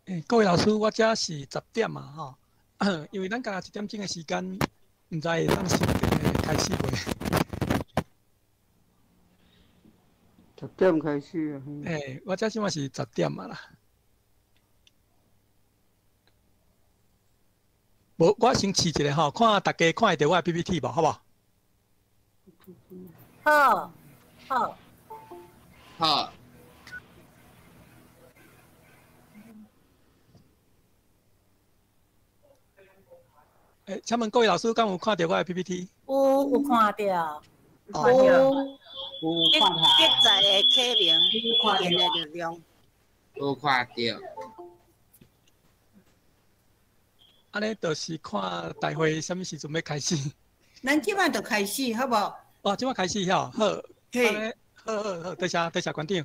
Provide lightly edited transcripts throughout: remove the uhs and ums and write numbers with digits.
欸，各位老師，我這是十點嘛，吼，因為咱敢若一點鐘的時間，毋知會當時開始未？十點開始啊。欸，我這這馬是十點啊啦。無，我先試一下吼，看大家看會著我的 PPT 無，好無？好，好。好。欸，請問各位老師，敢有看著我的 PPT？有，有看著。有。有。有看著。百載的啟蒙語言的力量。有看著。按呢，就是看大會啥物時陣欲開始。咱這擺就開始，好無？哦，這擺開始吼，好。嘿。好好好，多謝多謝館長。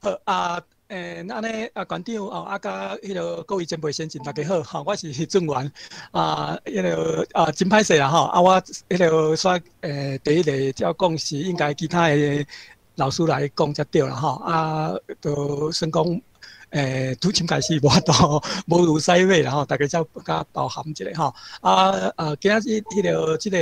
好啊，欸，按呢啊，館長哦，啊，佮彼个各位前輩先進，大家好，吼，我是鄭源啊，彼个啊，真歹勢啦吼，啊，我彼个煞欸，第一个才講是應該其他的老師來講才對啦吼，啊，就算講欸，拄先開始無法度無如使尾啦吼，大家才較包含一下吼，啊啊，今仔日彼个這個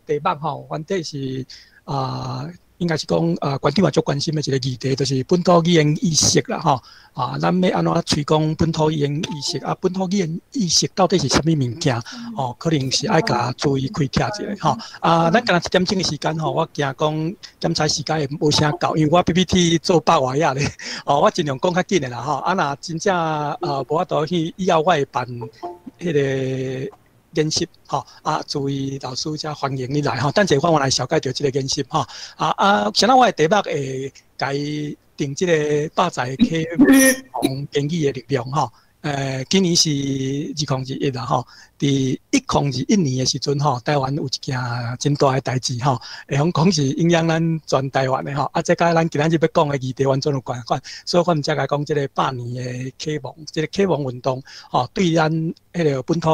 題目吼，原底是啊。應該是講啊，館長也足關心的一個議題，就是本土語言意識啦，吼啊，咱欲按怎推廣本土語言意識啊？本土語言意識到底是啥物物件？哦，可能是愛共注意開拓一下吼。啊，咱敢若一點鐘的時間吼，我驚講檢查時間會無啥夠，因為我 PPT 做百外頁咧，哦，我盡量講較緊的啦吼。啊，若真正啊無法度去，以後我會辦彼个研習吼，啊，諸位老師遮歡迎你來吼。等下我來紹介著這个研習吼。啊啊，先仔我的題目會共伊定這個百載啟蒙言語的力量吼。今年是2021啦吼。佇1021年的時陣吼，台灣有一件真大的代誌吼，會曉講是影響咱全台灣的吼。啊，這佮咱今仔日欲講的議題完全有關係，所以我們才共講這个百年的啟蒙，這个啟蒙運動吼，對咱彼个本土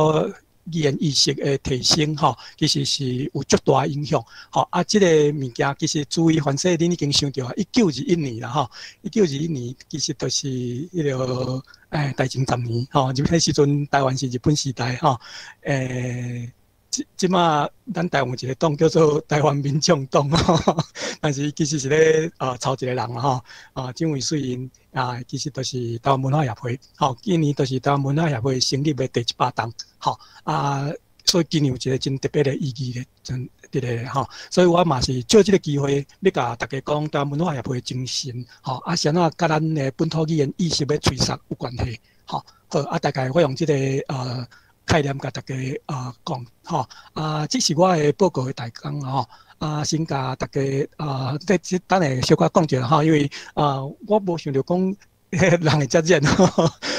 語言意識的提升吼，其實是有足大影響。吼啊，這個物件其實注意，凡勢恁已經想著啊，1921年啦吼，1921年其實就是彼个欸大正十年吼，就彼時陣台灣是日本時代吼，欸，這這馬咱台灣有一個黨叫做台灣民眾黨，但是其實是咧啊抄一個人啦吼，啊蔣渭水𪜶啊，其實就是台灣文化協會，吼，今年就是台灣文化協會成立的第100冬，吼啊，所以今年有一個真特別的意義咧，真佇咧吼，所以我嘛是借這个機會，欲共大家講台灣文化協會的精神，吼啊，是按怎佮咱的本土語言意識欲催促有關係，吼，好啊，大概我用這个概念共大家啊講吼，啊，這是我的報告的大綱吼，啊，先共大家啊，這這等下小可講一下吼，因為啊，我無想著講人會遮熱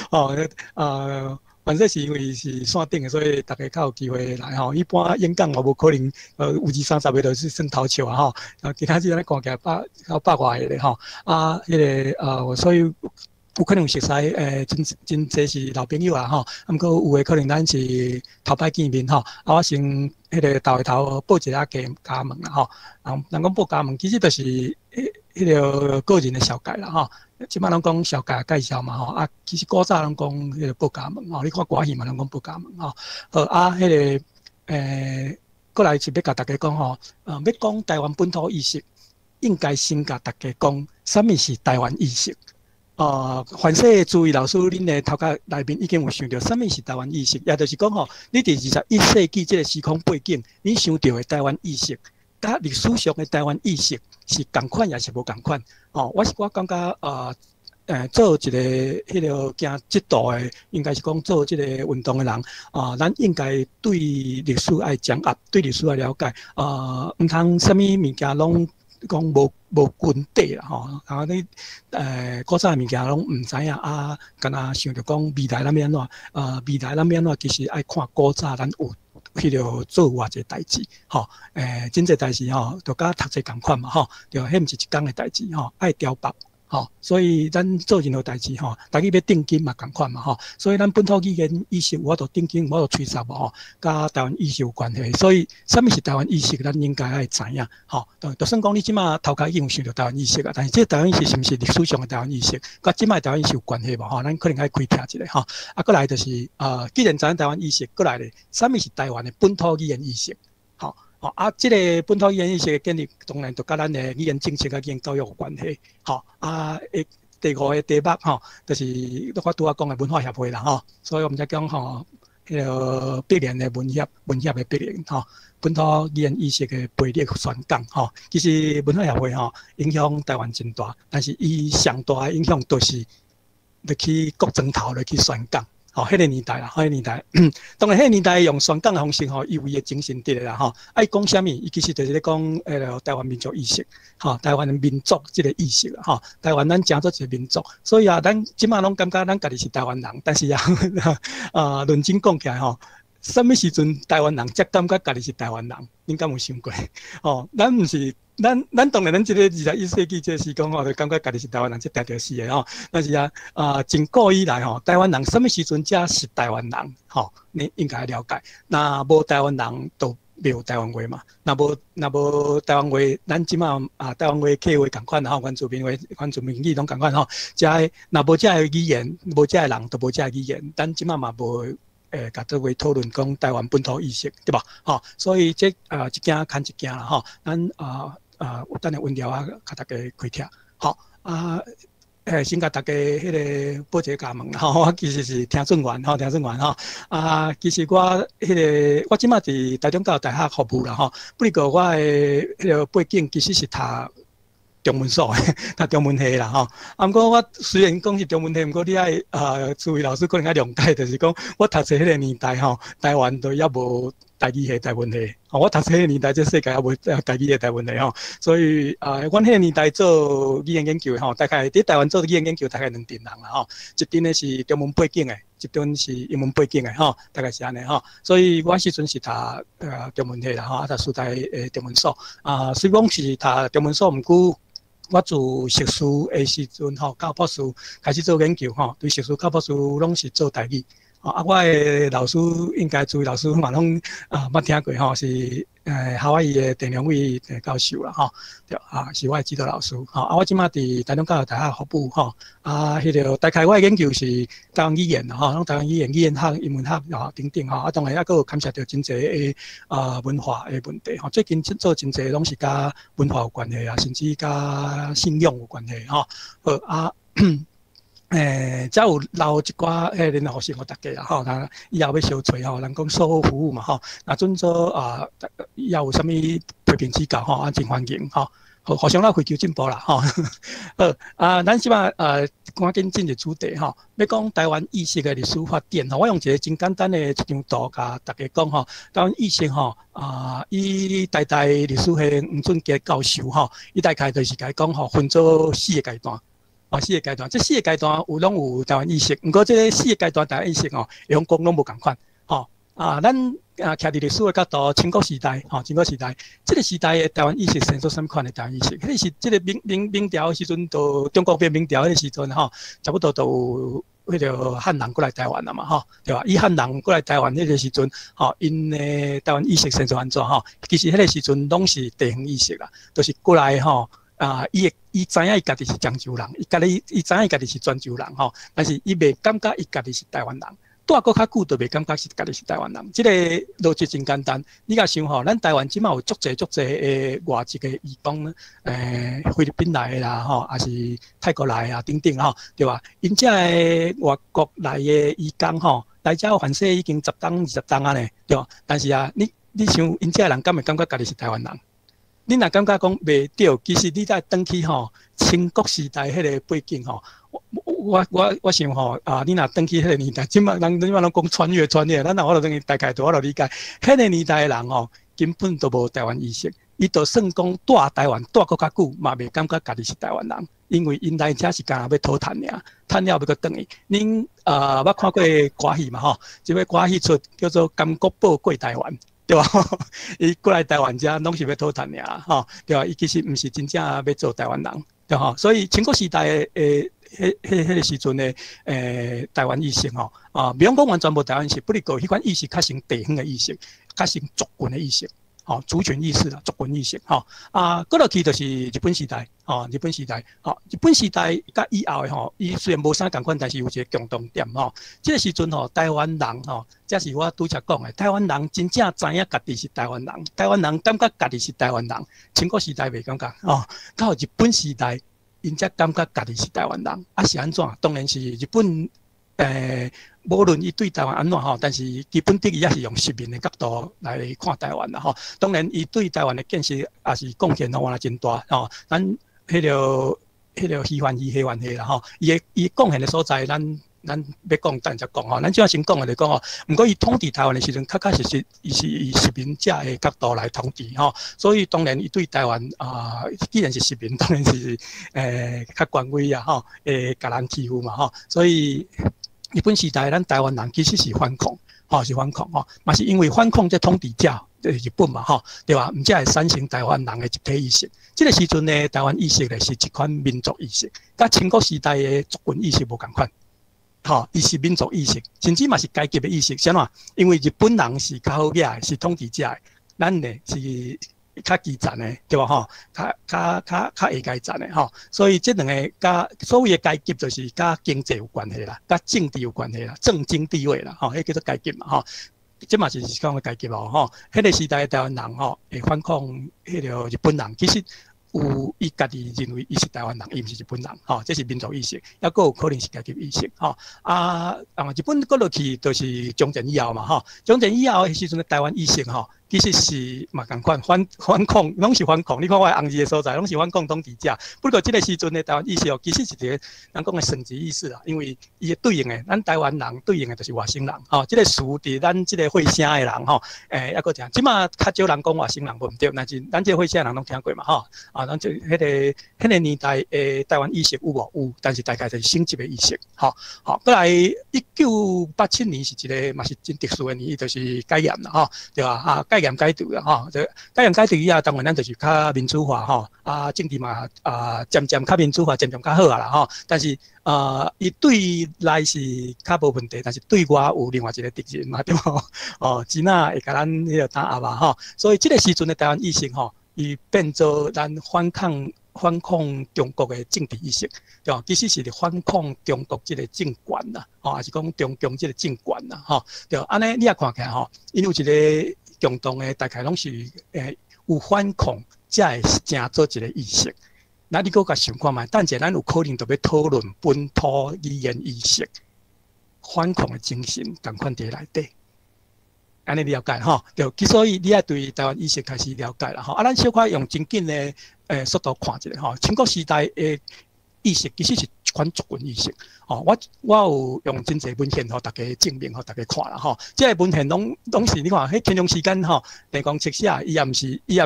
吼，啊，反正是因為是線頂的，所以大家較有機會來吼。一般演講嘛無可能，有二三十个就是算偷笑啊吼。啊，今仔日按呢看起來百到百外个咧吼，啊，彼个啊，所以。有可能有熟似，欸，真真濟是老朋友啊吼，啊，毋過有的可能咱是頭擺見面吼，啊，我先彼个頭下頭報一下家家門啦吼，人人講報家門，其實就是彼彼个個人的紹介啦吼，這擺攏講紹介介紹嘛吼，啊，其實古早攏講彼个報家門吼，你看歌戲嘛攏講報家門吼，好啊，彼个欸，過來是欲共大家講吼，欲講台灣本土意識，應該先共大家講啥物是台灣意識。凡勢諸位老師，恁的頭殼內面已經有想著啥物是台灣意識，也就是講吼，你佇21世紀這个時空背景，你想著的台灣意識，佮歷史上的台灣意識是仝款，抑是無仝款？哦，我感覺啊，做一个彼个行這道的，應該是講做這个運動的人啊，咱應該對歷史愛掌握，對歷史愛了解啊，毋通啥物物件攏講無無根底啦吼，啊你古早的物件攏毋知影啊，敢若想著講未來咱欲按怎啊？未來咱欲按怎？其實愛看古早咱有彼个做偌濟代誌吼，欸，真濟代誌吼，就佮讀冊仝款嘛吼，對，彼毋是一工的代誌吼，愛調白。吼，所以咱做任何代誌吼，台語欲定根嘛仝款嘛吼，所以咱本土語言意識有法度定根，有法度吹殺無吼，佮台灣意識有關係。所以，啥物是台灣意識，咱應該愛知影吼。就算講你這馬頭殼已經有想著台灣意識啊，但是這個台灣意識是毋是歷史上的台灣意識，佮這馬台灣意識有關係無吼？咱可能愛開闢一下吼。啊，閣來就是啊，既然知影台灣意識，閣來咧，啥物是台灣的本土語言意識？吼。吼啊，這個本土語言意識的建立，當然就佮咱的語言政策佮語言教育有關係。吼啊，第五個題目吼，就是我拄仔講的文化協會啦吼，所以我們才講吼，彼个百年的文協，文協的百年吼，本土語言意識的培育宣講吼。其實文化協會吼影響台灣真大，但是伊上大的影響就是入去各莊頭入去宣講。吼，彼个年代啦，彼个年代，當然彼個年代用宣講的方式吼，伊有伊的精神佇咧啦吼。愛講啥物？伊其實就是咧講彼个台灣民族意識，吼，台灣民族這個意識啦，吼。台灣咱成做一個民族，所以啊，咱這馬攏感覺咱家己是台灣人，但是啊，啊，認真講起來吼，啥物時陣台灣人才感覺家己是台灣人？恁敢有想過？吼，咱毋是。咱當然，咱這個21世紀這個時空吼，就感覺家己是台灣人，這定著是的吼。但是啊，啊，真古以來吼，台灣人啥物時陣才是台灣人？吼，你應該了解。若無台灣人，就袂有台灣話嘛。若無台灣話，咱這馬啊，台灣話、客話仝款吼，原住民話、原住民語攏仝款吼。遮个若無遮个語言，無遮个人，就無遮个語言。咱這馬嘛無。共做伙討論講台灣本土意識，對無？吼，所以這啊一件牽一件啦，吼，咱啊啊，等下溫調啊，共大家開拆，吼啊，先共大家彼个報一個價問，吼，我其實是聽準員，吼，聽準員吼，啊，其實我彼个我這馬佇台中教育大學服務啦，吼，不過我的彼个背景其實是讀中文所的，讀中文系啦吼。啊，毋過我雖然講是中文系，毋過你愛啊，諸位老師可能愛諒解，就是講我讀冊彼个年代吼，台灣都猶無台語系、台文系。吼，我讀冊彼个年代，這世界猶無台語系、台文系吼。所以啊，阮彼个年代做語言研究的吼，大概佇台灣做語言研究大概兩陣人啦吼。一陣的是中文背景的，一陣是英文背景的吼，大概是按呢吼。所以我時陣是讀中文系啦吼，啊讀師大的中文所。啊，雖講是讀中文所，毋過我自碩士的時陣吼，到博士開始做研究吼，對碩士到博士攏是做台語。啊，我的老師應該諸位老師嘛攏啊捌聽過吼，是夏威夷的鄭良偉教授啦吼，對啊，是我的指導老師吼。啊，我這馬佇台中教育大學服務吼，啊，彼个大概我的研究是台灣語言吼，攏台灣語言、語言學、英文學吼等等吼，啊，當然猶閣有牽涉著真濟的啊文化的問題吼。最近做真濟攏是佮文化有關係啊，甚至佮信仰有關係吼。好啊。才有留一寡彼聯絡方式予大家啦吼，那以後欲相揣吼，人講售後服務嘛吼，若準做啊，以後有啥物批評指教吼，啊，真歡迎吼，互相來追求進步啦吼。好啊，咱這馬趕緊進入主題吼，欲講台灣意識的歷史發展吼，我用一個真簡單的一張圖共大家講吼，台灣意識吼啊，以台大歷史系黃俊傑教授吼，伊大概就是共講吼，分做四個階段。啊，四個階段，這四個階段有攏有台灣意識，毋過這個四個階段台灣意識吼，會用講攏無仝款，吼啊，咱啊，徛佇歷史的角度，清國時代，吼，清國時代，這個時代的台灣意識生做啥物款的台灣意識？彼個是這個明明朝的時陣，就中國變明朝彼個時陣，吼，差不多就有彼個漢人過來台灣啦嘛，吼，對吧？以漢人過來台灣彼個時陣，吼，𪜶的台灣意識生做按怎？吼，其實彼個時陣攏是地方意識啦，就是過來吼。啊，伊會伊知影伊家己是漳州人，伊家己伊知影伊家己是泉州人吼，但是伊袂感覺伊家己是台灣人。蹛閣較久，就袂感覺是家己是台灣人。這個邏輯真簡單，你共想吼，咱台灣這馬有足濟足濟的外籍的移工，菲律賓來的啦吼，抑是泰國來的啊等等吼，對吧？𪜶遮的外國來的移工吼，來遮凡勢已經10冬20冬啊呢，對吧？但是啊，你想𪜶遮的人敢會感覺家己是台灣人？你若感覺講袂對，其實你再轉去吼，清國時代彼個背景吼，我想吼啊，你若轉去彼個年代，這馬人這馬攏講穿越穿越，咱若我就等於大概都我就理解，彼個年代的人吼，根本都無台灣意識，伊就算講蹛台灣蹛閣較久，嘛袂感覺家己是台灣人，因為𪜶來遮是干焦欲討趁爾，趁了欲閣轉去。恁啊捌看過歌戲嘛吼？這个歌戲出叫做《甘國寶過台灣》。對吧？伊過來台灣遮攏是欲討趁爾，吼，對吧？伊其實毋是真正欲做台灣人，對對吼。所以清國時代的彼個時陣的台灣意識吼，啊，袂用講完全無台灣意識，不過彼款意識較像地方的意識，較像族群的意識。吼，族群意識啦，族群意識，吼啊，過落去就是日本時代，吼，日本時代，吼，日本時代佮以後的吼，伊雖然無啥仝款，但是有一個共同點吼。這個時陣吼，台灣人吼，這是我拄才講的，台灣人真正知影家己是台灣人，台灣人感覺家己是台灣人。清國時代袂感覺，吼，到日本時代，𪜶才感覺家己是台灣人。啊是按怎？當然是日本。無論伊對台灣按怎吼，但是基本的伊也是用殖民的角度來看台灣啦吼。當然，伊對台灣的建設也是貢獻吼，原來真大吼。咱彼個魚還魚，蝦還蝦啦吼。伊貢獻的所在，咱欲講等才講吼。咱這先講的就講吼，毋過伊統治台灣的時陣，確確實實伊是以殖民者的角度來統治吼。所以當然伊對台灣啊，既然是殖民，當然是較權威啊吼，會共人欺負嘛吼。所以日本時代，咱台灣人其實是反抗，吼是反抗吼，嘛是因為反抗這統治者，就是日本嘛吼，對吧？毋才會產生台灣人的集體意識。這個時陣呢，台灣意識咧是一款民族意識，佮清國時代的族群意識無仝款，吼，伊是民族意識，甚至嘛是階級的意識。啥物？因為日本人是較好額的，是統治者的，咱呢是較基層的，對無吼？較下階層的吼，所以這兩個佮所謂的階級，就是佮經濟有關係啦，佮政治有關係啦，政經地位啦，吼，彼叫做階級嘛，吼。這嘛是講的階級哦，吼。彼個時代的台灣人吼，會反抗彼個日本人，其實有伊家己認為伊是台灣人，伊毋是日本人，吼，這是民族意識，抑閣有可能是階級意識，吼。啊，日本過落去就是終戰以後嘛，吼。終戰以後的時陣的台灣意識，吼，其實是嘛仝款反抗，攏是反抗。你看我紅字的所在，攏是反抗統治者。不過這個時陣的台灣意識哦，其實是一個人講的算子意識啦，因為伊的對應的，咱台灣人對應的就是外省人，吼。這個詞佇咱這個會聲的人，吼，抑閣講，這馬較少人講外省人無毋對，但是咱這個會聲的人攏聽過嘛，吼。啊，咱這彼個年代的台灣意識有無？有，但是大概就是省籍的意識，吼。好，過來1987年是一個嘛是真特殊的年，就是解嚴啦，吼，對吧？啊，解嚴解除啦，吼，這解嚴解除以後，當然咱就是較民主化，吼，啊，政治嘛啊，漸漸較民主化，漸漸較好啊啦，吼。但是啊，伊對內是較無問題，但是對外有另外一個敵人嘛，對無？哦，支那會共咱彼個打壓嘛，吼。所以這個時陣的台灣意識，吼，伊變做咱反抗中國的政治意識，對吧？其實是佇反抗中國這個政權啦，吼，抑是講中共這個政權啦，吼，對。按呢你也看起來吼，𪜶有一個共同的，大概攏是有反抗，才會成做一個意識。那你閣共想看覓，等者咱有可能就欲討論本土語言意識，反抗的精神仝款佇內底。按呢了解吼，對，所以你愛對台灣意識開始了解啦吼。啊，咱小可用真緊的速度看一下吼。清國時代的意識其實是一款族群意識。吼，我有用真濟文獻予大家證明，予大家看啦吼。這個文獻攏是你看，彼乾隆時間吼，鄭光冊寫，伊也毋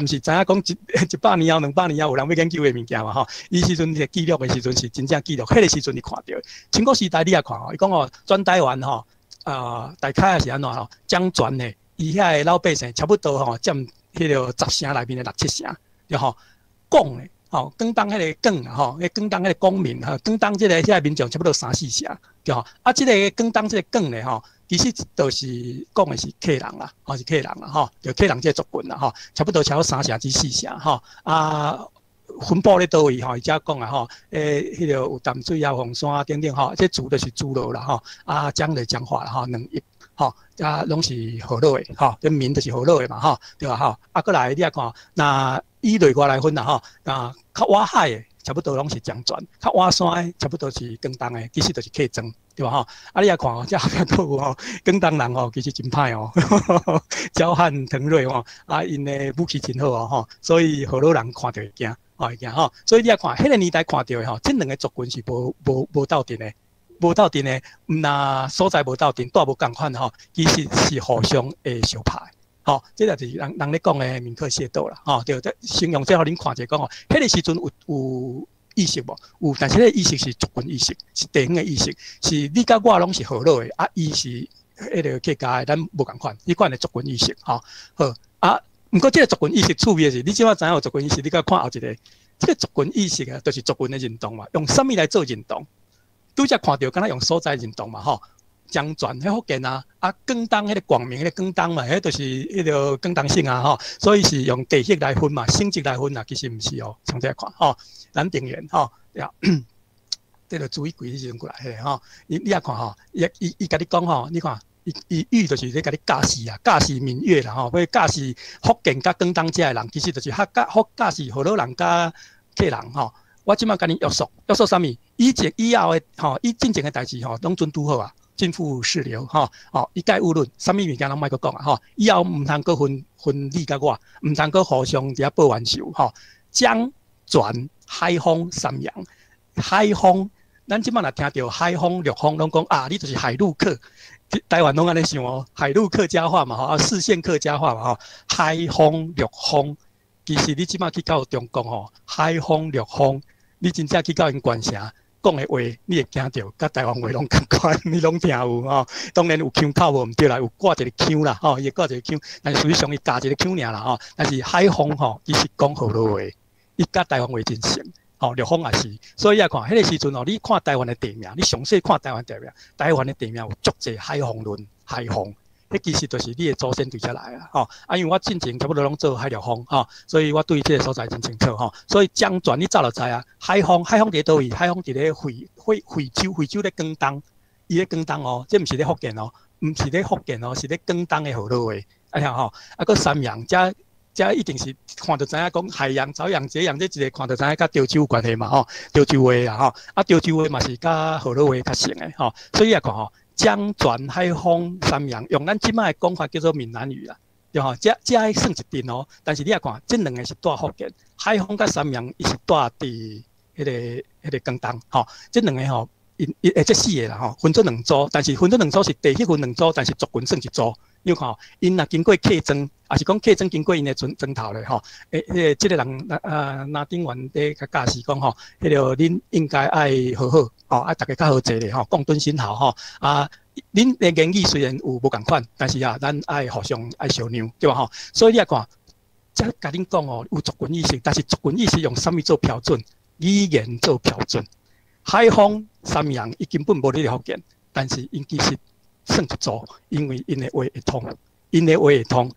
是知影講一百年後、200年後有人欲研究的物件嘛吼。伊時陣是記錄的時陣是真正記錄，彼個時陣伊看著。清國時代你也看吼，伊講哦，全台灣吼。啊，大概是按怎吼？掌權的，伊遐的老百姓差不多吼，佔彼個10成內面的六七成，對吼。廣的吼，廣東彼個廣吼，彼廣東彼個廣民吼，廣東這個遐民眾差不多三四成，對吼。啊，這個廣東這個廣的吼，其實就是講的是客人啦，吼是客人啦，吼，就客人這個族群啦，吼，差不多超過三成至四成，吼。啊，分布咧佗位吼，伊才講啊吼，彼個有淡水啊、鳳山啊等等吼，這竹就是竹羅啦吼，啊漳就彰化啦吼，兩邑吼，啊攏是河洛的吼，這民就是河洛的嘛吼，對吧吼？啊，過來你也看，若以內外來分啦吼，啊較倚海的差不多攏是漳泉，較倚山的差不多是廣東的，其實就是客莊，對吧吼？啊，你也看哦，這後壁閣有吼，廣東人吼，其實真歹哦，驕悍騰銳吼，啊，𪜶的武器真好哦吼，所以河洛人看著會驚。吼會驚吼，所以你也看，彼個年代看著的吼，這兩個族群是無鬥陣的，無鬥陣的，毋若所在無鬥陣，住無仝款吼，其實是互相會相拍的。吼，這就是人人咧講的銘刻械鬥啦，吼，對，形容這予恁看一下講吼，彼個時陣有意識無？有，但是彼個意識是族群意識，是地方的意識，是你佮我攏是河洛的，啊，伊是彼個客家的，咱無仝款，彼款的族群意識，吼，好啊。毋過這個族群意識趣味的是，你這馬知影有族群意識，你閣看後一個。這个族群意識啊，就是族群的認同嘛。用啥物來做認同？拄才看著，敢若用所在認同嘛，吼。漳泉彼福建啊，啊廣東彼个廣明彼个廣東嘛，彼就是彼个廣東省啊，吼。所以是用地域來分嘛，省籍來分啊，其實毋是哦。從這看，吼，咱定員吼，呀，這個朱一貴彼時陣過來，彼个吼，你也看吼，伊共你講吼，你看。伊伊喻就是咧共你教示啊，教示閩粵啦吼，欲教示福建佮廣東遮的人，其實就是客家福教示河洛人佮客人吼。我這擺共你約束，約束啥物？以前以後的吼，以進前的代誌吼，攏準拄好啊，盡付事流吼，吼，一概勿論，啥物物件攏莫閣講啊吼。以後毋通閣分分你佮我，毋通閣互相佇遐報冤仇吼。漳泉海豐三陽，海豐，咱這擺若聽著海豐、陸豐，攏講啊，你就是海陸客。台灣攏按呢想哦，海陸客家話嘛吼，啊四縣客家話嘛吼，海豐、陸豐，其實你這擺去到中國吼，海豐、陸豐，你真正去到𪜶縣城講的話，你會驚著，佮台灣話攏仝款，你攏聽有吼。當然有腔口無毋對啦，有掛一个腔啦吼，伊會掛一个腔，但是實際上伊加一个腔爾啦吼。但是海豐吼，其實講河洛話，伊佮台灣話真像。吼，陸豐也是，所以啊，看彼个時陣哦，你看台灣的地名，你詳細看台灣地名，台灣的地名有足濟海豐論、海豐，彼其實就是你的祖先對遮來啊，吼。啊，因為我進前差不多攏做海陸豐，吼，所以我對這個所在真清楚，吼。所以漳泉你早就知啊，海豐，海豐佇佗位？海豐佇咧惠州，惠州咧廣東，伊咧廣東哦，這毋是咧福建哦，毋是咧福建哦，是咧廣東的河洛話，啊聽吼，啊閣三陽遮。遮一定是看就知影講海陽、朝陽、揭陽，這一个看就知影佮潮州有關係嘛吼，潮州話啊吼，啊潮州話嘛是佮河洛話較像的吼，所以也看吼，漳泉海豐三陽，用咱這擺的講法叫做閩南語啦，對吼，遮遮算一陣哦，但是你也看，這兩個是蹛福建，海豐佮三陽伊是蹛佇彼个廣東吼，這兩个吼，𪜶伊這四个啦吼，分做兩組，但是分做兩組是地域分兩組，但是族群算一組。你有看，𪜶若經過客莊，抑是講客莊經過𪜶的莊莊頭咧吼，欸，彼个這个人啊，林定遠咧共教示講吼，彼个恁應該愛和好，吼，愛逐家較和濟咧吼，共敦新好吼，啊，恁的言語雖然有無仝款，但是啊，咱愛互相愛相讓，對吧吼？所以你也看，遮共恁講哦，有族群意識，但是族群意識用啥物做標準？語言做標準。海豐三陽伊根本無佇咧福建，但是𪜶其實算一組，因為𪜶的話會通，𪜶的話會通，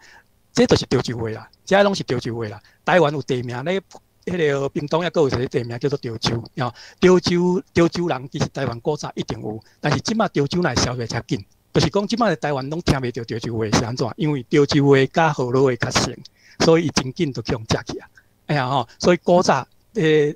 這就是潮州話啦，這攏是潮州話啦。台灣有地名咧，彼个屏東抑閣有一个地名叫做潮州，吼，潮州潮州人其實台灣古早一定有，但是這擺潮州來消滅遮緊，就是講這擺台灣攏聽袂著潮州話是按怎？因為潮州話佮河洛話較像，所以伊真緊就去予食去啊。哎呀吼，所以古早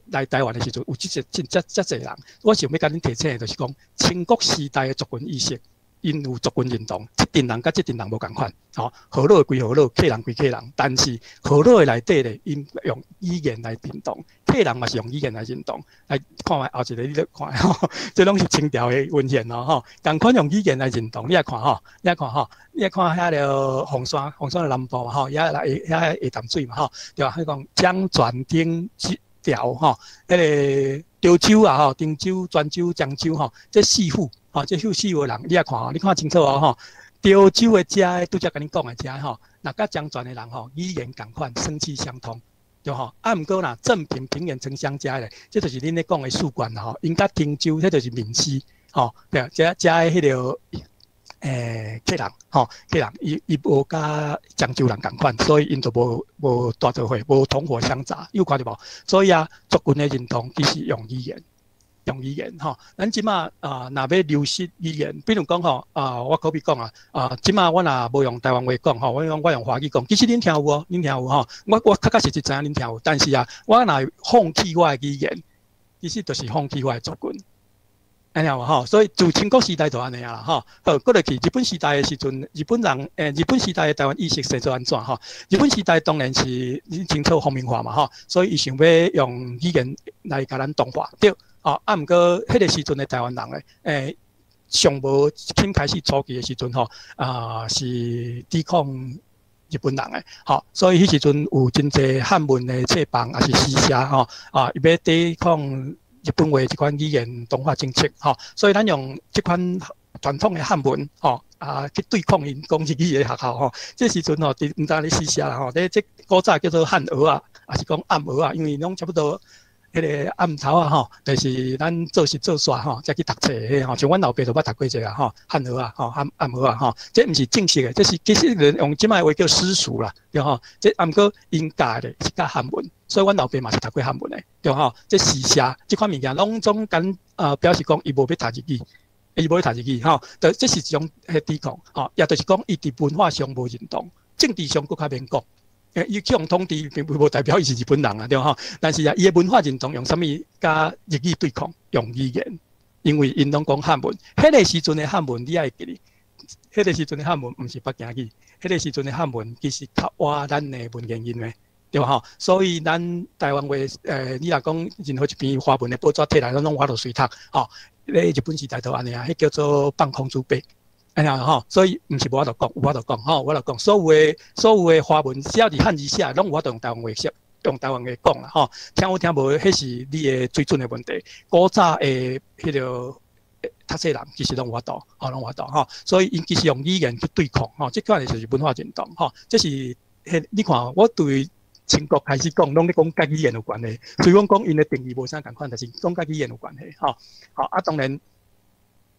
來台灣的時陣，有這濟真遮遮濟人，我想欲共恁提醒的，就是講清國時代的族群意識，𪜶有族群認同，這陣人佮這陣人無仝款，吼，河洛的歸河洛，客人歸客人，但是河洛的內底咧，𪜶用語言來認同，客人嘛是用語言來認同。來看覓後一个，你咧看吼，這攏是清朝的文獻哦，吼，仝款用語言來認同，你來看吼，你來看吼，你來看遐个鳳山，鳳山的南部嘛吼，遐來遐下淡水嘛吼，對吧？彼講漳泉汀潮吼，彼个潮州啊吼，汀州、泉州、漳州吼，這四府。吼，這四府的人，你也看吼，你看清楚哦吼。潮州的遮，拄才共恁講的遮吼，若佮漳泉的人吼，語言仝款，聲氣相通，對吼。啊，毋過若鎮平平原城鄉遮咧，這就是恁咧講的四縣啦吼。𪜶佮汀州，這就是閩西，吼，對，遮遮的彼个客人，吼，客人伊無佮漳州人仝款，所以𪜶就無蹛做伙，無同伙相雜，有看著無？所以啊，族群的認同其實用語言。用語言吼，咱這馬啊，若欲流失語言，比如講吼啊，我可比講啊，啊，這馬我若無用台灣話講吼，我用華語講，其實恁聽有哦，恁聽有吼，我確確實實知影恁聽有，但是啊，我若放棄我的語言，其實就是放棄我的族群，按呢無吼，所以自清國時代就按呢啊啦吼，好，過落去日本時代的時陣，日本人日本時代的台灣意識是做按怎吼？日本時代當然是清楚皇民化嘛吼，所以伊想欲用語言來共咱同化，對。哦，啊，毋過彼个時陣的台灣人咧，上無先開始初期的時陣吼，啊是抵抗日本人的，吼，所以彼時陣有真濟漢文的冊版，抑是詩社吼，啊，伊欲抵抗日本話這款語言同化政策，吼，所以咱用這款傳統的漢文吼啊去對抗𪜶講日語的學校吼。這時陣吼，佇毋知咧時寫啦吼，咧這古早叫做漢蚵仔，抑是講暗蚵仔，因為攏差不多。彼个暗頭仔吼，就是咱做事做煞吼，才去讀冊的吼，像阮老爸就捌讀過這个吼，漢蚵仔吼，暗暗蚵仔吼，這毋是正式的，這是其實用這擺話叫私塾啦，對吼。這毋過𪜶教的是教漢文，所以阮老爸嘛是讀過漢文的，對吼。這時寫這款物件攏總敢表示講伊無欲讀日語，伊無欲讀日語吼，就這是一種彼抵抗吼，也就是講伊佇文化上無認同，政治上閣較免講。伊去予統治，並無代表伊是日本人啊，對吼。但是啊，伊的文化認同用啥物佮日語對抗？用語言，因為𪜶攏講漢文。彼个時陣的漢文，你愛記得，彼个時陣的漢文毋是北京語，彼个時陣的漢文其實較倚咱的文言文的，對吼。所以咱台灣話，你若講任何一篇華文的報紙提來，咱攏有法度隨讀，吼。咧日本時代就按呢啊，彼叫做放空主筆。按呢吼，所以毋是無法度講，有法度講吼，有法度講。所有的華文，只要是漢字寫，攏有法度用台灣話寫，用台灣話講啦吼。聽有聽無，彼是你的水準的問題。古早的彼个讀冊人其實攏有法度，吼，攏有法度吼。所以𪜶其實用語言去對抗吼，這款就是文化認同吼。這是彼你看，我對清國開始講，攏咧講佮語言有關係。雖然講𪜶的定義無啥仝款，但是講佮語言有關係吼。好啊，當然。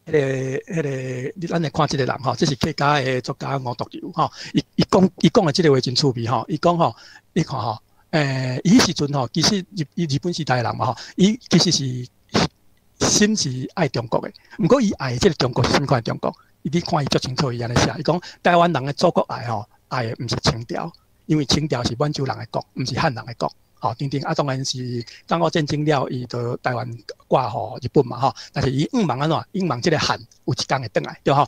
彼个，咱來看這个人吼，這是客家的作家吳篤柔吼，伊講的這个話真趣味吼，伊講吼，你看吼，伊彼時陣吼，其實日本時代的人嘛吼，伊其實是心是愛中國的，毋過伊愛的這个中國是啥物款的中國？你看伊足清楚，伊按呢寫，伊講台灣人的祖國愛吼，愛的毋是清朝，因為清朝是滿洲人的國，毋是漢人的國。吼，等等啊，當然是甲午戰爭了，伊就台灣割予日本嘛，吼。但是伊向望按怎？向望這个漢有一工會轉來，對吼？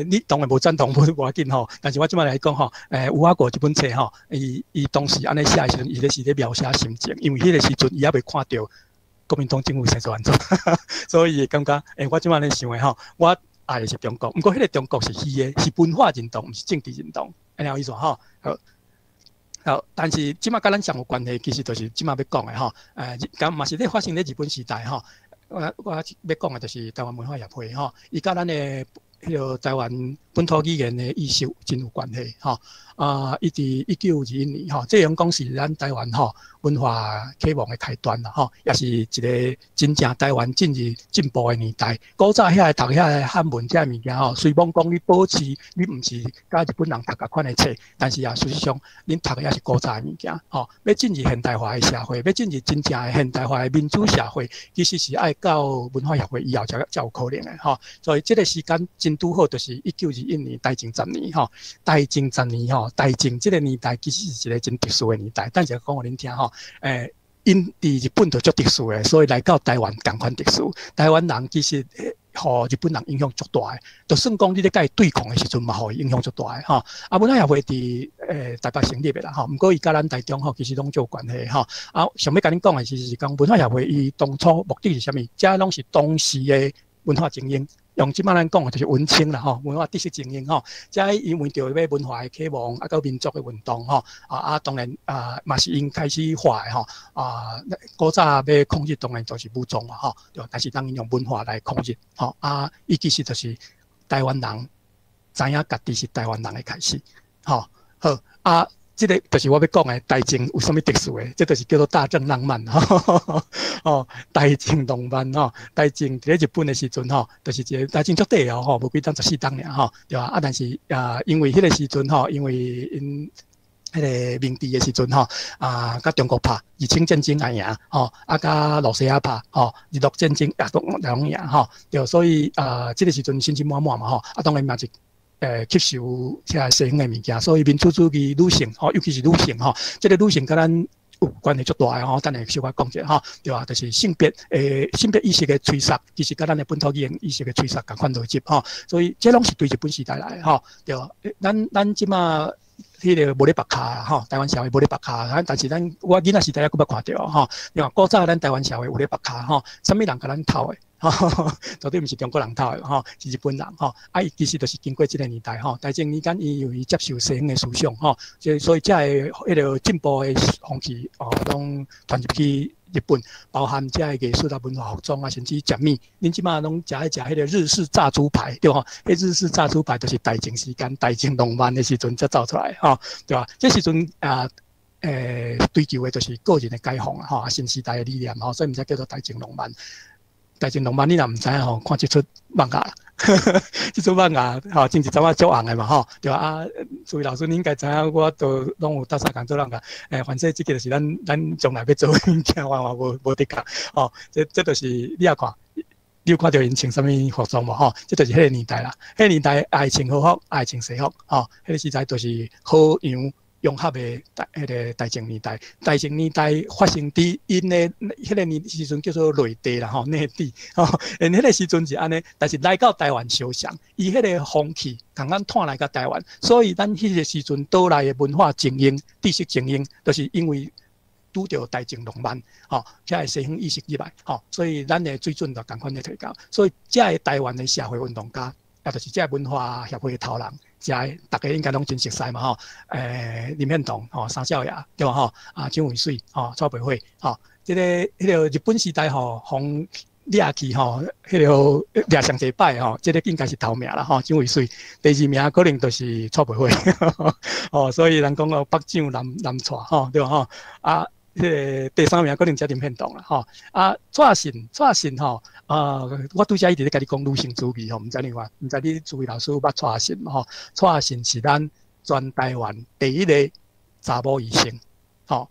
你當然無贊同，無無要緊吼。但是我這擺來講吼，烏阿國這本冊吼，伊當時按呢寫的時陣，伊咧是咧描寫心情，因為彼个時陣伊猶未看著國民黨政府生做按怎，所以伊會感覺，我這擺咧想的吼，我愛的是中國，毋過彼个中國是虛的，是文化認同，毋是政治認同，按呢有意思吼？好。好，但是這擺佮咱上有關係，其實就是這擺欲講的吼，敢嘛是咧發生咧日本時代吼，我欲講的就是台灣文化協會吼，伊佮咱的彼个台灣本土語言的意識真有關係吼。啊，伊佇1921年吼，這樣講是咱台灣吼文化啟蒙的開端啦吼，也是一个真正台灣進入進步的年代。古早遐个讀遐个漢文這物件吼，雖罔講你保持你毋是佮日本人讀仝款的冊，但是啊，事實上恁讀的也是古早的物件吼。欲進入現代化的社會，欲進入真正的現代化的民主社會，其實是愛到文化協會以後才有可能的吼。所以這个時間真拄好，就是1921年大正十年吼，大正十年吼。大正這个年代其實是一个真特殊的年代，等下講予恁聽吼。𪜶佇日本就足特殊的，所以來到台灣仝款特殊。台灣人其實予日本人影響足大的，就算講你咧佮伊對抗的時陣，嘛予伊影響足大的吼。啊，文化協會佇台北成立的啦吼，毋過伊佮咱台中吼，其實攏足有關係吼。啊，想欲共恁講的其實是講文化協會伊當初目的是啥物？這攏是當時的文化精英。用這擺咱講的就是文青啦吼，文化知識精英吼，這因為著欲文化的啟蒙，啊，佮民族的運動吼，啊，當然啊，嘛是𪜶開始發的吼，啊，古早欲抗日當然就是武裝嘛吼，對，但是當𪜶用文化來抗日吼，啊，伊其實就是台灣人知影家己是台灣人的開始，吼，好啊。這个就是我欲講的大正有啥物特殊的，這就是叫做大正浪漫吼，哦，大正浪漫吼，大正佇咧日本的時陣吼，就是一个大正足短哦吼，無幾冬14冬爾吼，對吧？啊，但是啊，因為彼个時陣吼，因為𪜶彼个明治的時陣吼，啊，佮中國拍日清戰爭也贏吼，啊，佮露西亞拍吼，日露戰爭也攏贏吼，對，所以啊，這个時陣信心滿滿嘛吼，啊，當然嘛是。吸收遮西方的物件，所以民主主義女性吼，尤其是女性吼，這个女性佮咱有關係足大的吼，等下小可講者吼，對吧？就是性別意識的催殺，其實佮咱的本土語言意識的催殺仝款邏輯吼，所以這攏是對日本時代來的吼，對。咱這馬彼个無咧縛跤吼，台灣社會無咧縛跤，但是咱我囡仔時代猶閣捌看著吼，你看古早咱台灣社會有咧縛跤吼，啥物人共咱偷的？吼，絕對毋是中國人偷的吼，是日本人吼。啊，伊其實就是經過這个年代吼，大正年間伊由於接受西方的思想吼，所以這个彼个進步的風氣哦，攏傳入去日本，包含遮个藝術啊、文化服裝啊，甚至食物。恁這馬攏食愛食彼個日式炸豬排，對無？彼日式炸豬排就是大正時間、大正浪漫的時陣才走出來，吼，對吧？這時陣啊，追求的就是個人的解放啊，吼，新時代的理念，吼，所以毋才叫做大正浪漫。大正浪漫，你若毋知影吼，看這齣漫畫，這齣漫畫吼，前一陣仔足紅的嘛，吼，對吧？啊，諸位老師，你應該知影，我都攏有搭相共做人個，反正這個就是咱將來欲做的物件，我嘛無得講，吼，這就是你也看，你有看著𪜶穿啥物服裝無？吼，這就是彼個年代啦。彼個年代愛穿和服，愛穿西服，吼，彼個時代就是和洋融合的大彼個大正年代。大正年代發生佇𪜶的彼個年時陣叫做內地啦，吼，內地，吼，𪜶彼個時陣是按呢，但是來到台灣相像，伊彼個風氣共咱帶來到台灣，所以咱彼個時陣島內的文化精英、知識精英，就是因為拄著大正浪漫，吼，遮個西方意識入來，吼，所以咱的水準就仝款咧提高。所以遮個台灣的社會運動家，也就是遮個文化協會的頭人，遮個逐家應該攏真熟悉嘛，吼，林獻堂，吼，三少爺，對無吼？啊，蔣渭水，吼，蔡培慧，吼，這個彼個日本時代吼，予掠去吼，彼個掠上濟擺吼，這個應該是頭名啦，吼，蔣渭水，第二名可能就是蔡培慧，哦，所以人講哦，北蔣南南蔡，吼，對無吼？啊，彼個第三名可能才林獻堂啦，吼。啊，蔡信，蔡信吼，啊，我拄才一直咧共你講女性主義吼，毋知你看，毋知你諸位老師捌蔡信無吼？蔡信是咱全台灣第一个查某醫生，吼，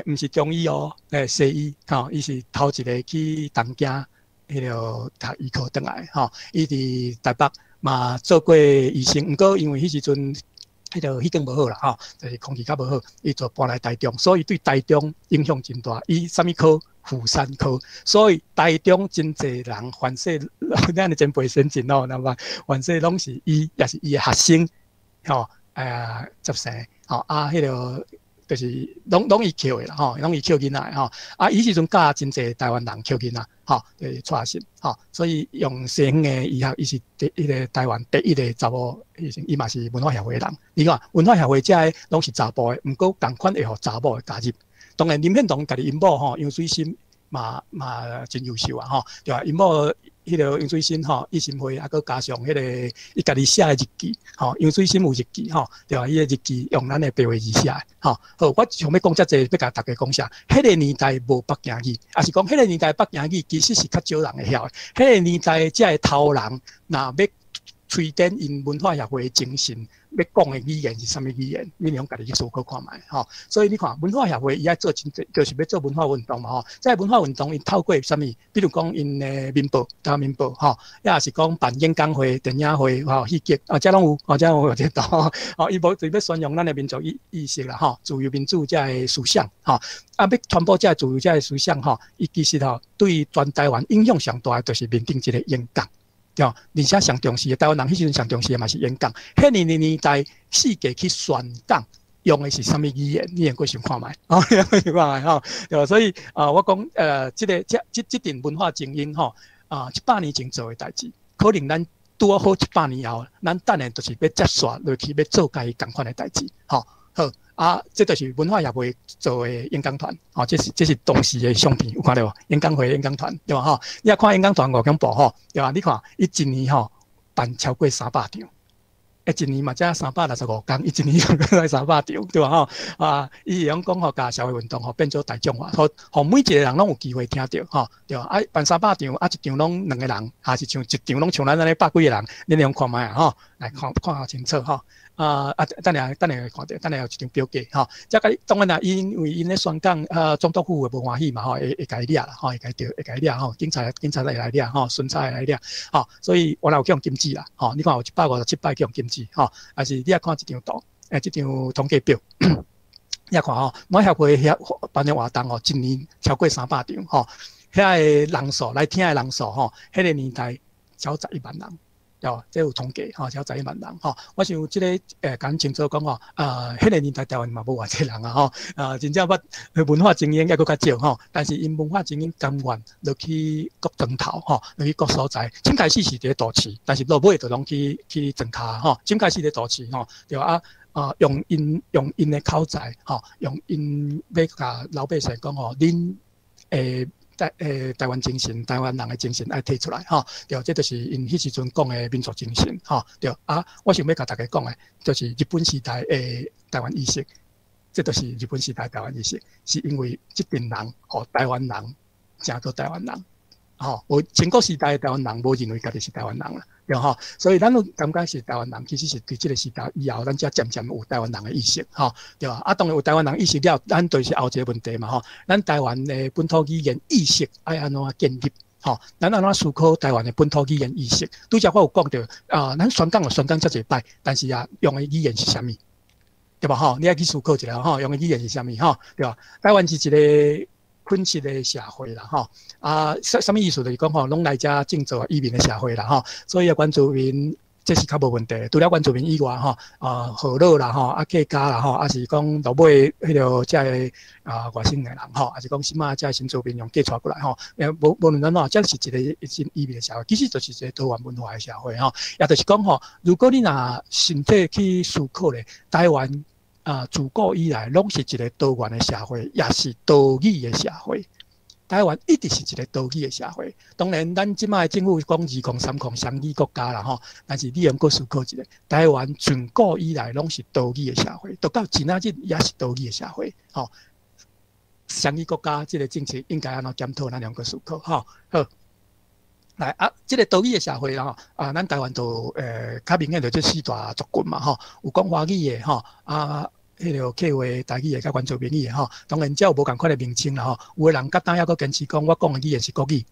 毋是中醫哦，西醫，吼，伊是頭一个去東京彼个讀醫科轉來，吼，伊佇台北嘛做過醫生，毋過因為彼時陣彼个彼間無好啦，吼，就是空氣較無好，伊就搬來台中，所以對台中影響真大。伊啥物科？婦產科，所以台中真濟人，凡勢咱的前輩先進哦，那麼凡勢攏是伊，也是伊的學生，吼，接生，吼，啊，彼个就是攏伊抾的啦，吼，攏伊抾囡仔的吼。啊，伊時陣教真濟台灣人抾囡仔，吼，就是蔡信，吼，所以用西方的醫學，伊是第一个台灣第一个查某醫生，伊嘛是文化協會的人。你看文化協會遮的攏是查埔的，毋過仝款會予查某的加入。當然林獻堂家己𪜶某吼，楊水心嘛真優秀啊，吼，對吧？𪜶某彼个楊水心吼，伊心慧，啊，閣加上彼个伊家己寫的日記，吼，楊水心有日記，吼，對吧？伊的日記用咱的白話字寫的，吼。好，我想欲講遮濟，欲共大家講啥？彼个年代無北京語，抑是講彼个年代北京語其實是較少人會曉的。彼個年代遮个頭人，若欲推展𪜶文化協會的精神，欲講的語言是啥物語言？你攏家己去思考看覓，吼。所以你看文化協會伊愛做真濟，就是欲做文化運動嘛，吼。這個文化運動，𪜶透過啥物？比如講𪜶的民報、台灣民報，吼，抑是講辦演講會、電影會，吼，戲劇，啊，這攏有，哦，這攏有這度，吼，伊無就欲宣揚咱的民族意識啦，吼，自由民主這个思想，吼，啊，欲傳播這个自由這个思想，吼，伊其實吼對全台灣影響上大的，就是面頂這个演講。對，而且上重視的台灣人彼時陣上重視的嘛是演講。彼个年代世界去宣講用的是啥物語言？你會過想看覓？哦，你會想看覓吼？對，所以啊，我講這个這陣文化精英吼啊，100年前做的代誌，可能咱拄好100年後，咱等下就是欲接續落去，欲做共伊仝款的代誌，吼。好啊，這就是文化協會做的演講團，吼，這是當時的相片，有看著無？演講會演講團，對吧？吼，你若看演講團偌恐怖吼，對吧？你看伊一年吼辦超過300場，一年嘛才365工，伊一年就來300場，對吧？吼啊，伊會用講吼，共社會運動吼變做大眾化，予予每一個人攏有機會聽著吼，對吧？啊，辦三百場，啊，一場攏兩個人，抑是像一場攏像咱按呢百幾個人，恁會用看覓啊？吼，來看看較清楚吼。啊啊！等下等下會看著，等下有一張表格吼。這個當然啦，因為𪜶咧宣講，總督府會無歡喜嘛吼，會共伊掠啦，吼，會共伊著，會共伊掠吼，警察會來掠吼，巡查會來掠吼，所以原來有去予禁止啦，吼。你看有157擺去予禁止吼，還是你愛看這張圖，這張統計表，你愛看吼，文化協會遐辦的活動吼，一年超過300場吼，遐个人數來聽的人數吼，彼个年代超11萬人。對，這有統計吼，超11萬人吼。我想這個講清楚講吼，啊，彼个年代台灣嘛無偌濟人啊吼，啊，真正捌文化精英猶閣較少吼。但是𪜶文化精英甘願落去各莊頭吼，落去各所在。先開始是佇咧都市，但是落尾就攏去莊跤吼。先開始佇都市吼，對啊，啊，用𪜶的口才吼，用𪜶欲共老百姓講吼，恁的台灣精神，台灣人的精神愛提出來吼，對，這就是𪜶彼時陣講的民族精神吼，對啊，我想欲共大家講的，就是日本時代的台灣意識，這就是日本時代台灣意識，是因為這陣人予台灣人成做台灣人，吼，無戰國時代的台灣人無認為家己是台灣人啦，對吼，所以咱攏感覺是台灣人，其實是佇這個時代以後，咱才漸漸有台灣人的意識，吼，對吧？啊，當然有台灣人意識了，咱就是後一個問題嘛，吼，咱台灣的本土語言意識愛按怎建立？吼，咱按怎思考台灣的本土語言意識？拄才我有講著啊，咱宣講有宣講遮濟擺，但是啊，用的語言是啥物？對吧？吼，你愛去思考一下吼，用的語言是啥物？吼，對吧？台灣是一個混血的社會啦，吼啊，啥物意思？就是講吼，攏來遮種族移民的社會啦，吼，所以啊，原住民這是較無問題。除了原住民以外，吼啊，河洛啦，吼啊，客家啦，吼，啊是講落尾彼個遮个啊外省的人，吼，啊是講什麼遮個新住民用嫁娶過來，吼，無論按怎，這是一個真移民的社會，其實就是一個多元文化的社會，吼，也就是講吼，如果你若身體去思考咧，台灣啊，自古以來攏是一個多元的社會，也是多語的社會。台灣一直是一個多語的社會。當然，咱這擺政府講二控三控雙語國家啦吼，但是你猶閣思考一下，台灣自古以來攏是多語的社會，到今仔日也是多語的社會。吼，雙語國家這個政策應該按怎檢討？咱猶閣思考吼。好，來啊，這個多語的社會吼，啊，咱台灣就較明顯就這四大族群嘛吼，有講華語的吼，啊，彼个客話、台語的佮原住民語的吼，當然這有無仝款的名稱啦吼。有的人佮當猶閣堅持講，我講的語言是國語，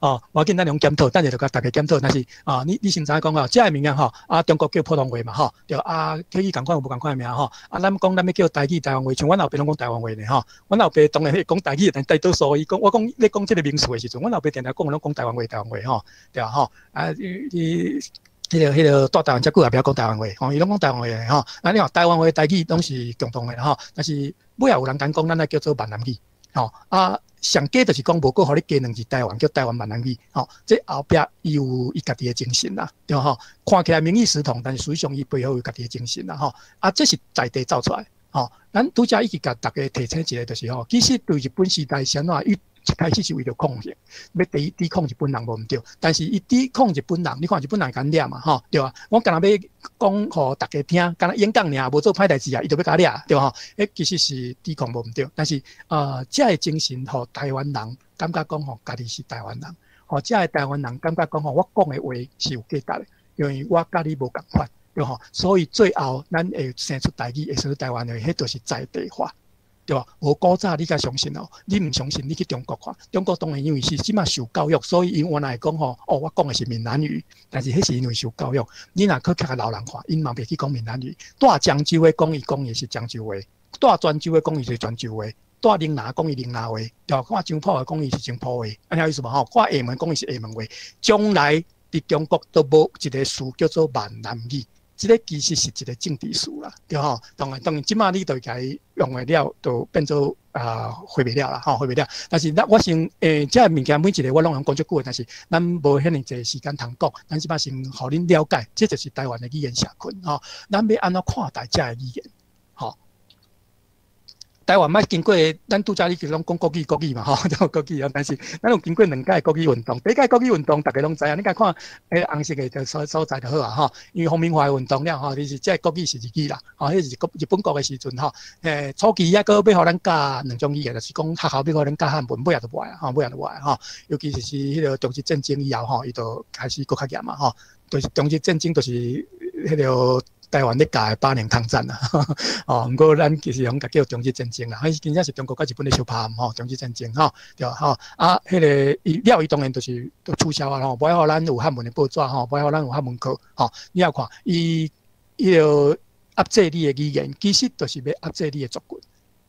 哦，無要緊，咱用檢討，等下就共大家檢討。但是啊，你先知影講吼，這个物件吼，啊，中國叫普通話嘛吼，對啊，客語仝款有無仝款的名吼。啊，咱講咱欲叫台語台灣話，像阮老爸攏講台灣話呢吼。阮老爸當然會講台語，但大多數伊講，我講咧講這個名詞的時陣，阮老爸定定講攏講台灣話，台灣話吼，對啊吼，啊，你。彼个蹛台灣遮久也袂曉講台灣話，吼，伊攏講台灣話吼。啊，你看台灣話、台語攏是共同的吼，但是尾仔有人敢講，咱愛叫做閩南語，吼啊，上加就是講無閣予你加兩字台灣，叫台灣閩南語，吼。這後壁伊有伊家己的精神啦，對吼。看起來名義實同，但是實際上伊背後有家己的精神啦，吼。啊，這是在地走出來，吼。咱拄才已經共大家提醒一下，就是吼，其實對日本時代是按怎，伊一開始是為著抗衡，欲抵抗日本人無毋對，但是伊抵抗日本人，你看日本人共掠嘛，吼，對吧？我干焦欲講予大家聽，干焦演講爾，無做歹代誌啊，伊就欲共掠，對吼？彼其實是抵抗無毋對，但是啊，這个精神予台灣人感覺講吼，家己是台灣人，予這个台灣人感覺講吼，我講的話是有價值的，因為我佮你無仝款，對吼？所以最後咱會生出台語，會生出台灣話，彼就是在地化。對吧？無古早你敢相信哦？你毋相信，你去中國看。中國當然因為是這馬受教育，所以𪜶原來講吼，哦，我講的是閩南語，但是彼是因為受教育。你若去較老人看，𪜶嘛袂去講閩南語。蹛漳州的講伊講的是漳州話，蹛泉州的講伊是泉州話，蹛嶺南講伊嶺南話，對吧？看漳浦的講伊是漳浦話，按呢意思無吼？看廈門講伊是廈門話。將來佇中國都無一個詞叫做閩南語。這個其實是一個政治詞啦，對吼？當然，當然，這馬你就共伊用會了，就變做啊回袂了啦，吼，回袂了。但是咱我先這个物件每一個我攏會講足久的，但是咱無遐爾濟時間通講。咱這馬先予恁了解，這就是台灣的語言社群，吼。咱欲按怎看待這个語言？吼？台灣捌經過，咱拄才你攏講國語國語嘛，吼，就國語啊。但是咱有經過兩屆國語運動，第一屆國語運動，大家攏知影。你共看，彼紅色的就所在就好啊，吼。因為皇民化運動了，吼，就是這個國語是日語啦，吼，彼是國日本國的時陣，吼。初期猶閣欲予咱教兩種語言，就是講學校欲予咱教漢文，尾仔就無愛啊，吼，尾仔就無愛吼。尤其是彼個中日戰爭以後，吼，伊就開始閣較嚴嘛，吼。就是中日戰爭，就是彼個。台灣咧教的八年抗戰啦，哦，毋過咱其實攏共叫中日戰爭啦，彼真正是中國佮日本咧相拍吼，中日戰爭吼，對吼，啊，彼个伊了伊當然就是都取消啊吼，無愛予咱有漢文的報紙吼，無愛予咱有漢文課吼，你也看伊伊個壓制你的語言，其實就是欲壓制你的族群，